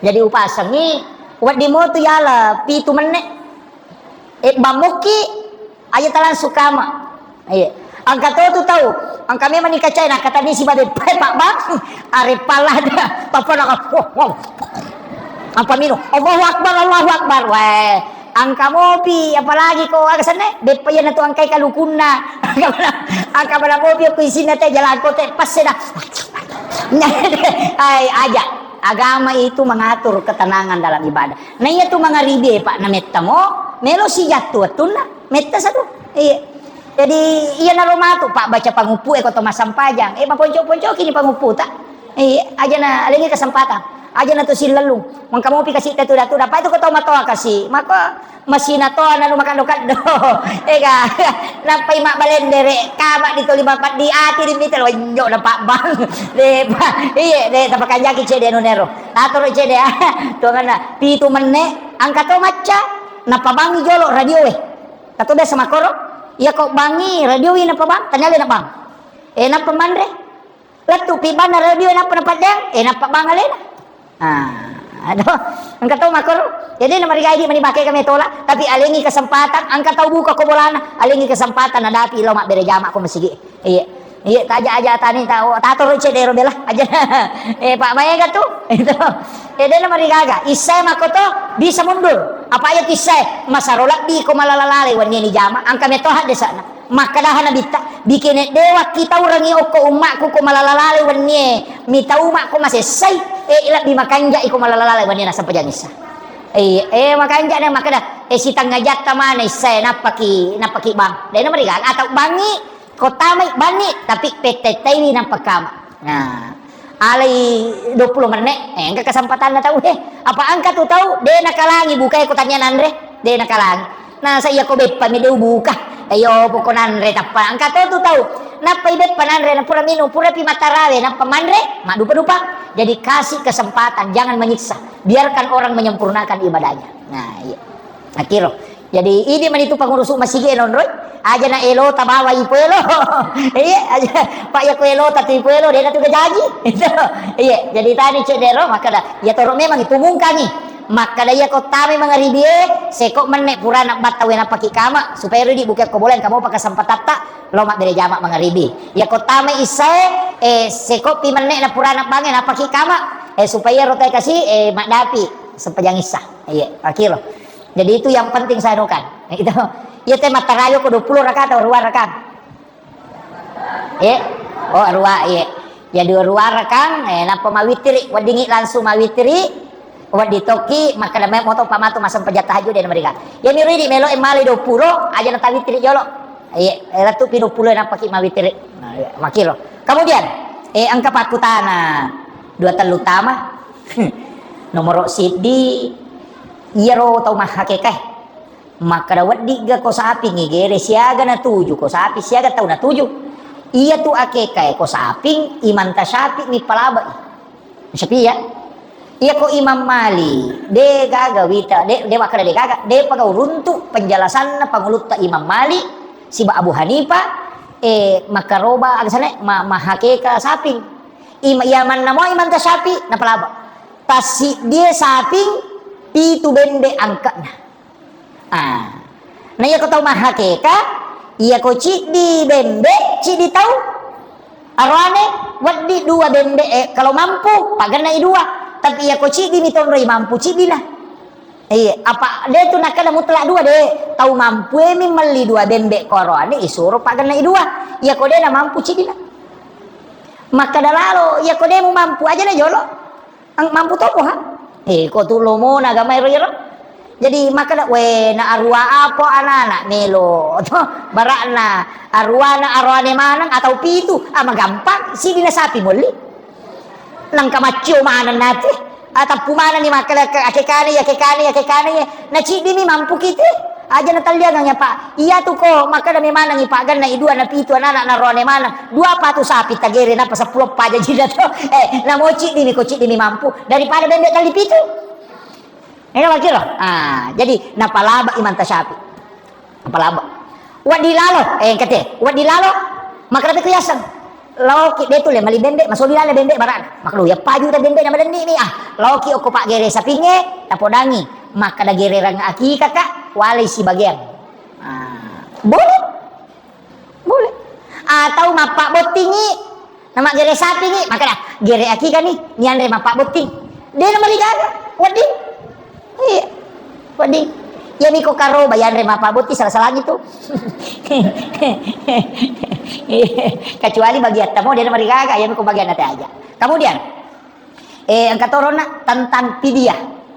Jadi upasengi, wedding mo tu yala pitu menne. Eh, bammuki, aja ta langsung kama. Iya. Engka to tu tau, engka memang ni kacai, na kata ni si babe, "Pe, Pak Bang, are pala ada, papa nak, wow, wow." Apa minu? "Allahu Akbar, Allahu Akbar." Weh, Angka mopi, apalagi ko aga senna, beppa iyana tu angkai kalukunna. Angka bala, angka bala mopi ko isinna te jalangko te, passe dah. Ai, aja. Agama itu mengatur ketenangan dalam ibadah. Nah, iya tu mangaribi, Pak, na metta mo, melo si jattu wettunna, metta satu. Iya. Jadi, iya naro matu, Pak, baca panguppu e ko to massempajang. Eh, maponco-poncoki ni panguppu ta. Iya, aja na alengi kesempatan. Aja na tu sillellung. Mangka mopi kasi te tu datu, dapat itu ko to matoa kasi. Maka masina to nanu makaddo-kaddo. Ega, nappai mabbalendere, kama di toli mappaddi ati di mita lonjo na pabbang. De, pa, iye, de, tapakanjaki cede nunero. Tatoro cede, ah, tuanganna, pitu menne, angka to macca, napabangi jolo radio e. Tato biasa makoro, iya ko bangi radio e napabang, tanyale nabang. Eh, nappa manre. Lettu pi banna radio, nappa napaddang, eh, nappa bang alena. Ah, aduh, engka to makoro. Jadi na marigai di mani bake kami tola, tapi alengi kesempatan, angka tau buka ko bolana, alengi kesempatan nadapi lo mabbere jama ko masigi. Iya. Iya, taja aja tani tau, tatoro cedero bela aja. Eh, Pak, maega tu. Itu. Eh, dena marigaga. Isai makoto bisa mundur. Apa ayat isai? Masaro labbi ko malala lale wenni ni jama, angka meto hadde sana. Makkadaha Nabitta, "Bikene dewa kitaurangi okko ummakku ko malala lale wennie, mitau makko masessai, eh, lebbi makanja iko malala lale wennie nasempajang issa." Eh, eh, makanja ne makkada, eh, sitangnga jatta mana issae, nappaki, nappaki bang. Dena marigang, atau bangi, ko tamai banni, tapi pettettaiwi nappakama. Nah, alai dua puluh menit, eh, engka kesempatanna tau, eh. Apa angka tu tau, de nakalangi bukai ko tania nanre, de nakalangi. Nasa iya ko beppa mi de ubuka. Ayo poko nanre tappa. Engka to tu tau. Nappa i beppa nanre, na pura minum, pura pi matarawe, nappa manre, maddupa-dupa. Jadi kasih kesempatan, jangan menyiksa. Biarkan orang menyempurnakan ibadahnya. Nah, iya. Akiro. Jadi idi mani tu pengurusu masigi e nonroi. Aja na elo tabawa ipo elo. Iya, aja. Pak ya ko elo tatu ipo elo, de na tu gajaji. Iya, jadi tani cedero, makkada, ya toro memang itu mungkangi. Makkada iya ko tame mangaribie, seko menne purana batta wena paki kama, supaya ridi buke ko boleh kamu pakai sempatatta, lo mabbere jama mangaribi. Iya ko tame issae, eh, seko pi menne na purana bange na paki kama, eh, supaya rotai kasi, eh, maddapi sempajang issa. Iya, akiro. Jadi itu yang penting saya anukan. Itu. Iya te mattarayo ko dua puluh rakaat atau dua rakaat. Eh, oh, arua, iya. Ya, dua, dua rakang, eh, nappa mawitiri, weddingi langsung mawitiri, weddi tokki, makkada mai moto pamatu masempajang tahajud de namariga. Ya, mi ridi melo e male dua puluh, aja na tawitiri jolo. Iya, eh, lettu pi dua puluh nappa ki mawitiri. Nah, iya, makiro. Kemudian, eh, engka pakkutana dua tellu tama. Nomoro siddi, iyaro tau mahakekae. Makkada, "Weddigga ko sapingngi gere siaga natuju, ko sapi siaga tau natuju?" Iyatu akekae ko saping, Imam Tasyafi mi palabai. Syafi'i ya. Iya ko Imam Malik, de gaga wita, de, de makkada de gaga, de paga uruntu penjelasanna pangulutta Imam Malik siba Abu Hanifah, eh, makkaroba aga sana, ma-, mahakeka saping. Ima-, iya manna mo Imam Tasyafi napalaba. Tassiddie saping, pitu bembe angka'na. Ah. Na iya ko tau mahakeka, iya ko ciddi bembe, ciddi tau. Aroane, weddi dua bembe, eh, kalau mampu, pagennai dua. Tapi iya ko ciddi mi tonroi mampu, ciddi na. Iya, apa de tu nakkeda mutlak dua de. Tau mampu e mi melli dua bembe ko aroane, isuro pagennai dua. Iya ko de na mampu, ciddi na. Makkeda lalo, iya ko de mu mampu aja na jolo. Ang-, mampu topo ha? Eh, ko tu lomo na agama ero ero. Jadi makkeda, "We, na arua apo anana melo." To, barakna aruana aroane maneng atau pitu, ah, magampang, sidina sapi molli. Nangka maccio maneng nate. Atappu maneng ni makkeda ke-, akekane ya, akekane ya, akekane ya. Na ciddi mi mampu kite. Aja natalliangang ya, Pak. Iya tu ko, makkeda mi maneng i, Pak, genna i dua na pitu anana na roane maneng. Dua patu sapi tagere napa seppulo paja jida to. Eh, na mo ciddi mi ko ciddi mi mampu daripada bembe tali pitu. Ega makkiro. Ah, jadi napalaba Imam Tasyafi. Napalaba. Waddi lalo, eh, kete. Waddi lalo, makkeda ku yaseng. Laoki de tu le mali bembe, masobi lale bembe barana. Makkeda ya paju ta bembe na madenni mi, ah. Laoki okko paggere sapinge, tapodangi. Makkeda gererang akika ka, walai sibageang. Ah, boleh. Boleh. Atau mappabbottingi, namaggere sapingi, makkeda, "Gere akika ni, nianre mappabbotting." De na marigaga, wedding. Iya. Wedding. Iyami ko karoba yanre mappabotti sala-salangi tu. Kecuali bagiatta mo, de namarigaga, iyami ko bagianna te aja. Kemudian, eh, engka toronna tentang pidiah.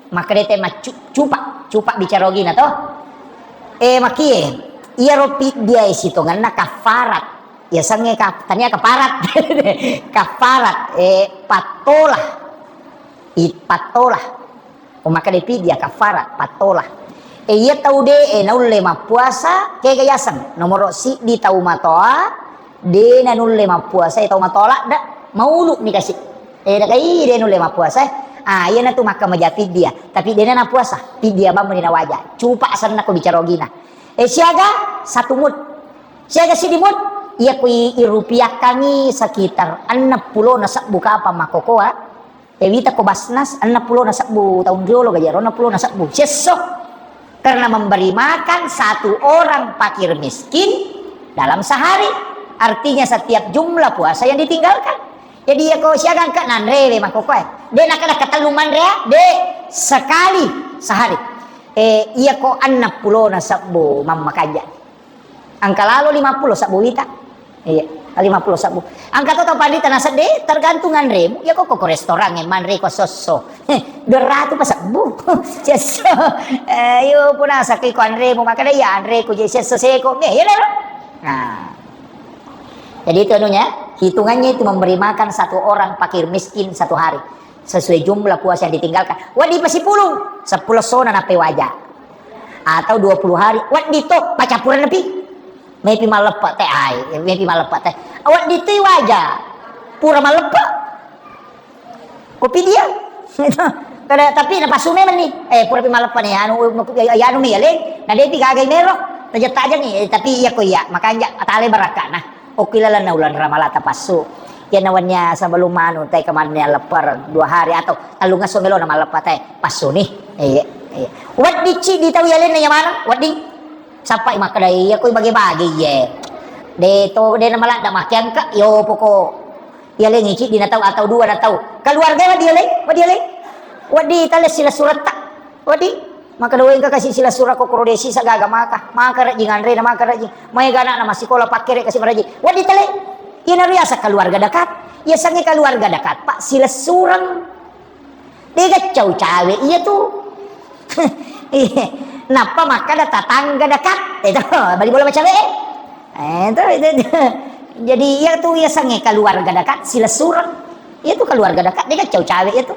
Makkeda te maccu-, cupa, cupa bicara ogina to. Eh, makie, iyaro pidiah e sitongenna kafarat. Yasengnge ka-, tania kafarat. Kafarat, eh, pattola. I-, pattola. Ko makkeda pidiah kafarat, pattola. E, iya tau de e naulle mappuasa, kega yaseng. Nomoro siddi tau matoa, de nanulle mappuasa, e tau matoa ladde, maulu ni kasi. E, nakai de nulle mappuasa, e. Ah, iya natu makka maja pidiah, tapi de na puasa, pidiah bammu ni nawaja. Cupa asenna ko bicara ogina. E, siaga satu mut. Siaga siddi mut, iya ko i-, irupiakkangi sekitar enneng pulo na sebbu kapang makkokoa. E, wita ko Basnas, enneng pulo na sebbu taung riolo gajaro, enneng pulo na sebbu. Siesso. Karena memberi makan satu orang fakir miskin dalam sehari. Artinya setiap jumlah puasa yang ditinggalkan. Jadi, iya ko siaga engka nanre we makkokoe. De nakkeda katellu manre, de, sekali sehari. E, iya ko enneng pulo na sebbu mammakanja. Engka lalo lima pulo sebbu wita. Iya, lima pulo sebbu. Engka to tau panrita nasedde, tergantung anremu. Ya kok ko restoran e manre ko sosso. Dua ratu pa sebbu. Siesso. Eh, yo puna sakki ko anremu, makanya iya anreku je siesso seko. Eh, iya lero. Nah. Jadi itu anunya, hitungannya itu memberi makan satu orang fakir miskin satu hari. Sesuai jumlah puasa yang ditinggalkan. Wedding pasipulung, seppulo essona nappai waja. Atau dua puluh hari, wedding to, pacampuran napi. Mepi malleppe te, ai, mepi malleppe te. Wedding to waja. Pura malleppe. Kopi dia. Kada, tapi napasu memang ni. Eh, pura pi malleppe ni, anu, anu mi, ya, Leng. Na depi gagai mero. Tajeng-tajeng ni, eh, tapi iya ko iya, makanja atale barakka na. Okki lalenna uleng Ramalata passu. Iyana wennia sebelum anu, tai kemanne lepper dua hari atau tellung esso melona malleppa tai passu ni. Iya, iya. Wedding ciddi tau yalenna iya maneng, wedding. Sappai makkeda iya koi bage-bage iye. De to, de namaladda makkeda engka, yo poko yalengi ciddi na tau atau dua na tau. Keluarga wedding yaleng, wedding yaleng. Wedding tale silessuretta. Wedding. Makkeda, "Wé, engka kasi silessureng ko koro dé sisa gaga maka. Maka rejjing anréna, maka rejjing. Maéga ana'na massikola, pakkéré kasi marejjing." Wedding télé. Iyanaro yaseng keluarga dekat. Yasengnge keluarga dekat, Pak, silessureng. Dé gaccau cawé iya tu. Iya. Nappa makkeda tetangga dekat. Itu, bali bola macawé. Eh, itu, itu, itu. Jadi, iya tu yasengnge keluarga dekat, silessureng. Iya tu keluarga dekat, dé gaccau cawé iya tu.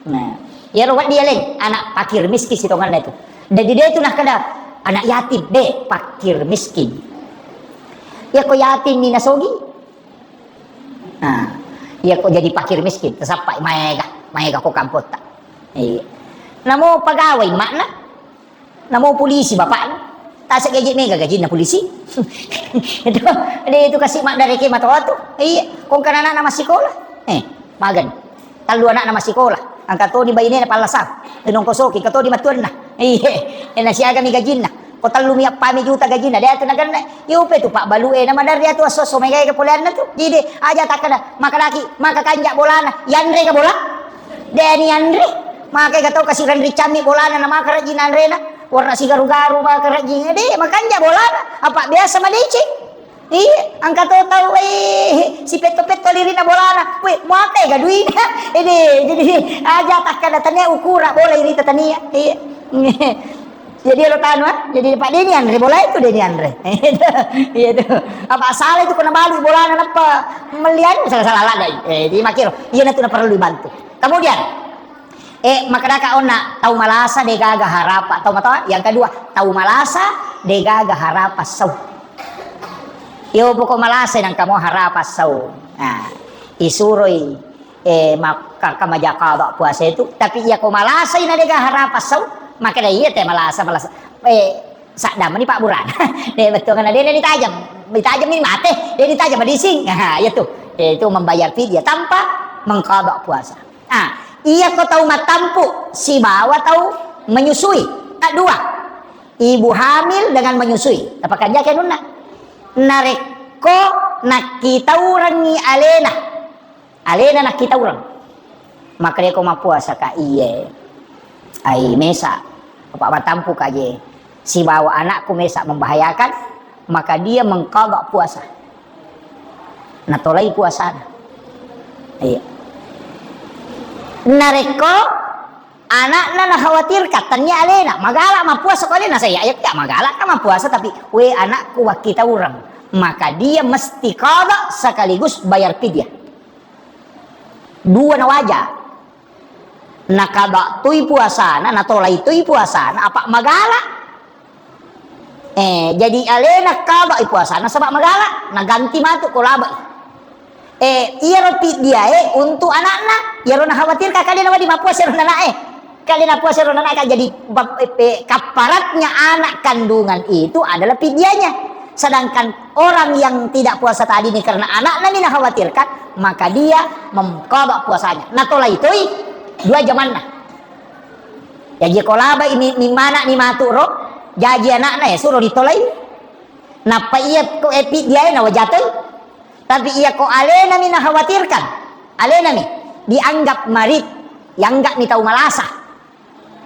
Nah, iyaro wedding yaleng, anak fakir miskin sitongenna itu. Jadi dia itu nah kada anak yatim, dé, fakir miskin. Iya ko yatim ni nasogi. Nah, iya ko jadi fakir miskin, tasappai maéga, maéga ko kampotta. Iya. Namo pegawai makna, Namo polisi bapakna. Tasa gaji méga gajinna polisi. Itu, dé itu kasi maddaréké matoa tu. Iya, kongkana ana'na massikola. Eh, magan. Tallu ana'na massikola. Engka toni bainéna pallasang. Nongkosoki, engka toni matuanna. Iya, eh, nasiagami gajinna. Ko tellumi eppami juta gajinna. Dé atu nagenna. Iya upe tu pabbalu'é na maderri atu esso-esso méga poléanna tu. Jadi dé aja takkeda, makkadaki, maka kanja bolana. Yanré ga bola? Dé ni yanré. Maké ga tau kasi renri cammi bolana na maka rejjing nanréna. Warna sigaru-garu maka rejjing. Dé, makanja bolana. Apa biasa madécéng. Iya, engka to tau, eh, sipetto-petto lirina bolana. Wé, muaté ga duina. Eh, dé, jadi aja takkeda tania ukura bola irita tania. Iya. Jadi lo tanu, ah, jadi Pak Deni anré bola itu Deni anré. Iya itu. Apa salah itu kena balu bolana nappa melli anu salah-salah lagi. Eh, jadi makiro. Iya natu na perlu dibantu. Kemudian, Eh, makkedaka onna, tau malasa dégaga harapa. Tau matoa, yang kedua, tau malasa dégaga harapa sau. Iyo poko malasa nangka mo harapa sau. Nah, isuroi, eh, makka maja qada puasa itu, tapi iya ko malasai na déga harapa sau, makkeda iya té malasa, malasa. Eh, Sadda mani pabburana. Dé bettuanna dé ditajeng. Ditajeng mi maté, dé ditajeng madising. Nah, iya tu. Itu membayar fidyah tanpa mengqada puasa. Ah, iya ko tau mattampu sibawa tau menyusui. Kedua, ibu hamil dengan menyusui. Tapakanjaki anunna. Narékko nakkitaurengngi aléna. Aléna nakkitaureng. Makkedako mappuasaka, iye. Ai mesa. Apa mattampuka je. sibawa anakku mesa membahayakan, maka dia mengqadha puasa. Natolai puasana. Iya. Narekko anakna nakhawatirkan, tennia alena, magala mappuasa ko alena, saya ayat ya magala kan mappuasa, tapi we anakku wakkitaureng, maka dia mesti qadha sekaligus bayar fidyah. Dua nawaja. Nakaba tui puasana, natolai tui puasana, apa magala. Eh, jadi alena kabai puasana saba magala, naganti matu ko labai. Eh, iyaro fidyae untuk anakna, iyaro nakhawatirkan kali nawedding mappuasa ro nanae. Kali napuasa ro nanae, jadi bab-, eh, eh, kafaratnya anak kandungan itu adalah fidyanya. Sedangkan orang yang tidak puasa tadi ini karena anakna ni nakhawatirkan, maka dia mengqadha puasanya. Natolai toi dua jamanna. Jaji ko labai mi-, mi manakni matu ro, jaji anakna ya suro ditolai. Nappa iya ko epi diae nawajatoi. Tapi iya ko alena mi nakhawatirkan, alena mi dianggap marid, dianggap mi tau malasa.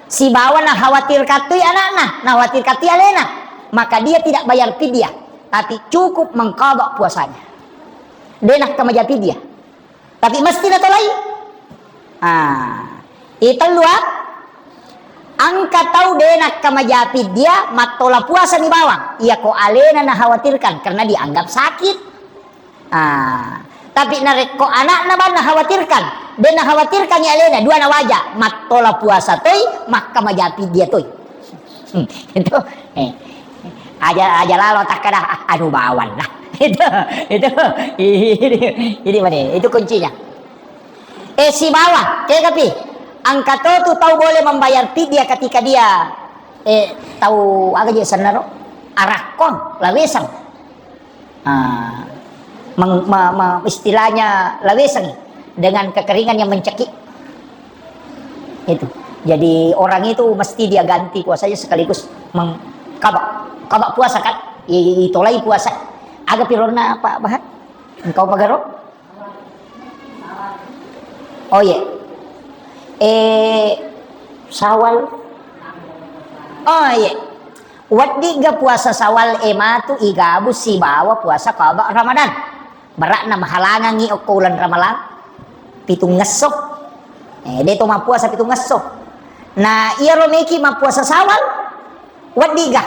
Sibawa nakhawatirkan tui anakna, nakhawatirkan tui alena, maka dia tidak bayar fidyah, tapi cukup mengqadha puasanya. De nakkamaja fidyah. Tapi mesti natolai. Ah, itellu, ah. Engka tau de nakkamaja fidyah, mattola puasa mi bawang. Iya ko alena nakhawatirkan karena dianggap sakit. Ah, tapi narekko anakna bang nakhawatirkan, de nakhawatirkan ya alena, dua nawaja, mattola puasa toi, makkamaja fidyah toi. Hmm, itu, eh, aja, aja lalo takkada, "Ah, anu bawang lah." Itu, itu, ini, ini mana? Itu kuncinya. Eh, sibawa, kegapi? Engka to tu tau boleh membayar fidyah ketika dia, eh, tau aga je sennaro? Arakkong, lawesang. Ah, meng-, ma-, ma-, istilahnya lawesang dengan kekeringan yang mencekik. Itu. Jadi orang itu mesti dia ganti puasanya sekaligus meng-, kaba, kaba puasa kan? I-, itolai puasa. Aga pironna Pak Bahar? Engkau pagaro? Oh iya. Eh, Sawal. Oh iya. Weddigga puasa Sawal e matu igabu sibawa puasa qada Ramadan. Berarti mahalangangi okko uleng Ramalang pitungngesso. Eh, de to mappuasa pitungngesso. Nah, iyaro meki mappuasa Sawal, weddigga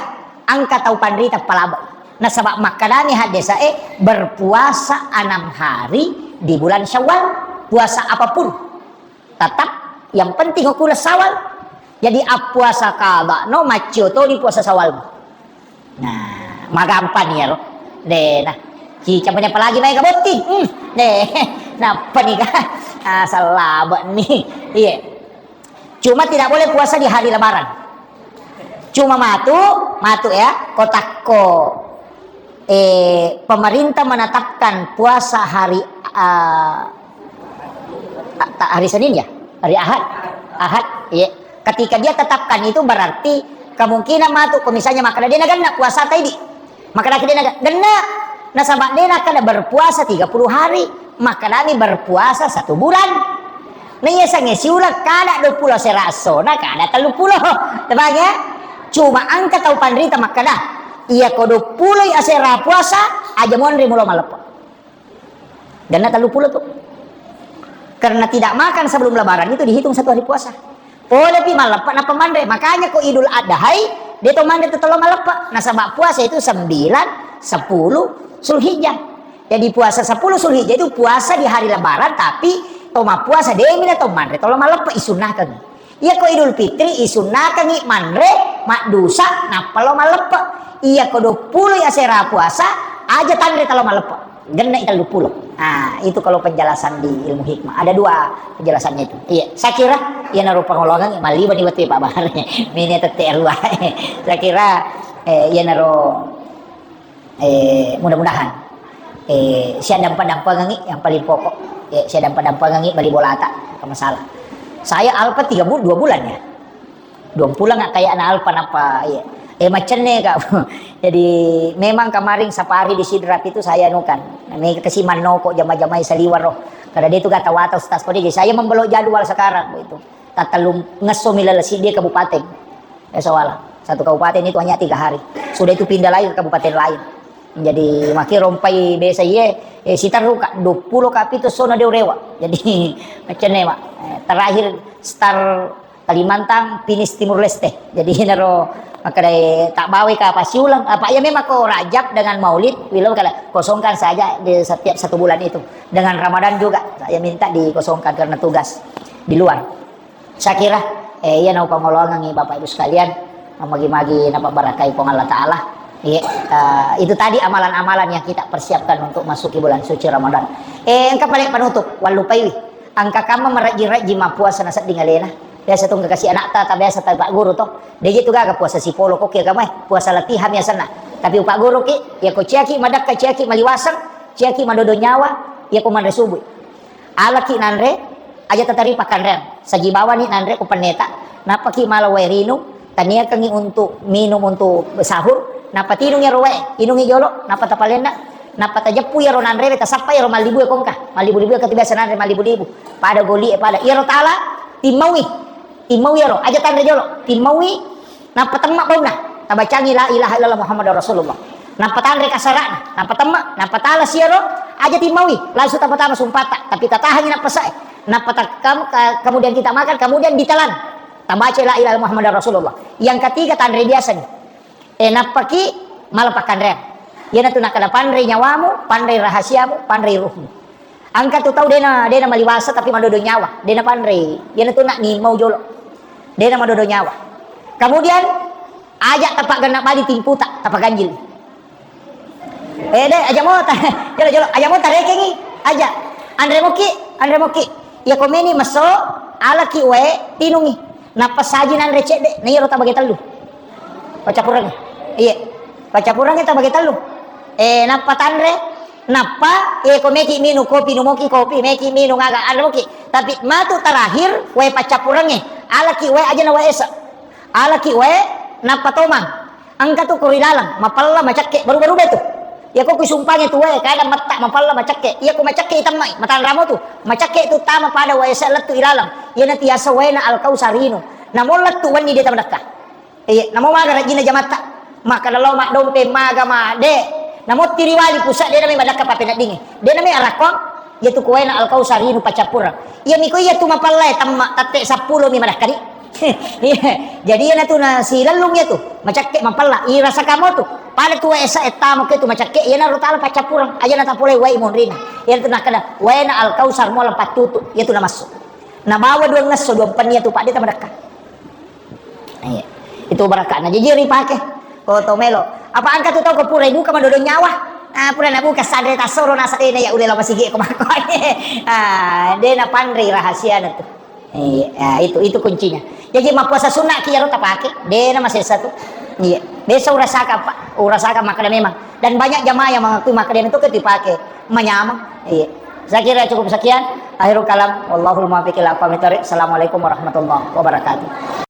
engka tau panrita palaba. Nasaba makkedani haddesae, berpuasa enam hari di bulan Syawal, puasa apapun. Tetap yang penting okko uleng Sawal. Jadi appuasa qada no maccio toni puasa Sawal. Nah, magampang iyaro. De, nah. Cicca punya apalagi mai ka botting. Hmm, de. Nappa ni ka? Ah, sallabe ni. Iya. Cuma tidak boleh puasa di hari Lebaran. Cuma matu, matu ya, kotakko, eh, pemerintah menetapkan puasa hari, ah, ta-, hari Senin ya? Hari Ahad? Ahad, iya. Ketika dia tetapkan itu berarti kemungkinan matu, ko misalnya makkeda de nagenna puasa taidi. Makkeda de nagenna, nasaba de nakkeda berpuasa tiga puluh hari, makkedami berpuasa satu bulan. Na iya sange siuleng kada dua puluh asera essona, kada tellu puluh. Tepang ya? Cuma engka tau panrita makkeda, iya ko dua puluh asera puasa, aja monri mulo malleppe. Genna tellu puluh tu. Karena tidak makan sebelum Lebaran itu dihitung satu hari puasa. Pole pi malleppe nappa manre. Makanya ko Idul Adhai, de to manre to tolo malleppe. Nasaba puasa itu sembilan, sepuluh Zulhijjah. Jadi puasa sepuluh Zulhijjah itu puasa di hari Lebaran, tapi to mappuasa de mi na to manre tolo malleppe isunnahkan. Iya ko Idul Fitri, isunnakangngi manre, maddusa, nappa lo malleppe. Iya ko dua puluh asera puasa, aja tanre talo malleppe. Genna i tellu puluh. Ah, itu kalau penjelasan di ilmu hikmah. Ada dua penjelasannya itu. Iya, saya kira iyanaro pangoloangengngi, malliwa ni wettu Pak Bahar. Mini tette arua. Saya kira, eh, iyanaro Eh, mudah-mudahan. Eh, siaddampa-dampangengngi yang paling pokok. Eh, siaddampa-dampangengngi bali bolata, engka masalah. Saya alpa tiga bul-, dua bulan ya. Dua bulan nggak kayak na alpa napa, iya. Eh, macenne, Kak. Jadi, memang kemarin safari di Sidrap itu saya anu kan. Mega kasi mannoko jama-jamai saliweng ro. Karena dia itu gata wata Ustaz Kode. Jadi, saya membelok jadwal sekarang begitu. Tatellung ngesso mi laleng siddi kabupaten. Eh, soala. Satu kabupaten itu hanya tiga hari. Sudah itu pindah lagi ke kabupaten lain. Jadi, maki rompai biasa iye, eh, siterru ka, dua puluh ka pitu sono de urewa. Jadi, macam ni, Mak. Eh, terakhir start Kalimantan, finish Timur Leste. Jadi, naro makkedai tak bawa ka apa siulang. Apa ya memang ko Rajab dengan Maulid, bilang kada kosongkan saja di setiap satu bulan itu. Dengan Ramadan juga, saya minta dikosongkan karena tugas di luar. Saya kira, eh, iya naupangoloangengngi Bapak Ibu sekalian, magi-magi napabarakai Puang Allah Ta'ala. Iya, eh, itu tadi amalan-amalan yang kita persiapkan untuk masuk ke bulan suci Ramadan. Eh, engka paling penutup, wallupai. Engka kamma marejji-rejji mappuasa nasedding alena. Biasa tu engka kasi anakta, ta biasa ta Pak Guru to. Dia gitu gaga puasa sipolo koki agama, eh, puasa latihan biasana. Tapi Pak Guru ki, ya ko ciaki madakka, ciaki maliwaseng, ciaki madodo nyawa, ya ko manre subuh. Alaki nanre, aja tatari pakkanreang. Saji bawani nanre ko penneta, nappaki mala wae rinung, taniakengngi untuk minum untuk sahur, nappa tinungi ro wae, inungi jolo, nappa tapalenna, nappa tajeppu iyaro nanre, tasappa iyaro mallibu e kongka, mallibu-libu e katu biasa nanre mallibu-libu, pada goli e pada, iyaro tala, timmaui, timmaui iyaro, aja tanre jolo, timmaui, Nappa temma bauna, tabacangi la ilaha illallah Muhammadar Rasulullah. Nappa tanre kasara'na, nappa temma, nappa tala siaro, aja timmaui, langsung tapatama sumpata, tapi tatahangi nappa sae. Nappa takkam-, ka-, kemudian kita makan, kemudian ditelan. Tabaca la ilaha Muhammadar Rasulullah. Yang ketiga tanre biasa ni. Eh, nappaki mala pakkanreang. Iyanatu nakkeda panrei nyawamu, panrei rahasiamu, panrei ruhmu. Engka tu tau dena, dena maliwasa tapi madodo nyawa, dena panrei. Iyanatu nak ni mau jolo. Dena madodo nyawa. Kemudian aja tapaggenna bali timputa, tapaganjil. Eh, de, aja mo ta-, jolo, jolo, aja mo tarekengi, aja. Anre moki, anre moki. Iya komeni meso, alaki wae, tinungi. Nappa saji nanre cedde, na iyaro tabage tellu. Paccappurengnge. Iya. Paccappurengnge tabage tellu. Eh, nappa tanre, nappa, eh, ko meki minung kopi, numoki kopi, meki minung aga, anre moki. Tapi matu terakhir, wae paccappurengnge. Alaki wae aja na wae esa. Alaki wae, nappa tomang. Engka tu ko ri laleng, mapella macakke, baru-baru betu. Iya ko kusumpange tu wae, kadang metta, mapella macakke. Iya ko macakke itemmai, matanramo tu. Macakke tu tama pada wae esa lettu ilaleng. Iyana tiasa waena Al-Kausar inu. Namo lettu wenni de tamadekka. Iya, namo maga rajina jamatta. Makkeda lao maddompe maga ma, de. Namo tiriwali pusa de nami madakka papeneddingi. De nami arakkong, iya tu kuwaina Al-Kausar inu paccappureng. Iya miko iya tu mapallae temma tette seppulo mi madakkani. Iya. Jadi iya natu na silellung iya tu. Macakke mapalla, irasa kamo tu. Pada tu esa ettamo ke tu macakke, iya naro tala paccappureng. Aja na tapole wai monrina. Iya tu nakkeda, waina Al-Kausar mola pattutu. Iya tu namassu. Nabawa dua ngesso, dua penni iya tu padde tamadakka. Iya. Itu barakana. Jaji ripake. Ko to melo. Apa engka tu tau ko pura buka madodo nyawa. Ah, pura nabuka sanre tasoro nasa dena ya ulela masigi ko makko. Ah, dena panrei rahasiana tu. Iya, ah, itu, itu kuncinya. Jadi mappuasa sunnah ki iyaro tapake, dena masessa tu. Iya. Besok urasaka, Pak. Urasaka makkeda memang. Dan banyak jamaah yang mengakui makkeda itu ke dipake. Manyameng. Iya. Saya kira cukup sekian. Akhirul kalam. Wallahul muwaffiq ila aqwamit thariq. Assalamualaikum warahmatullahi wabarakatuh.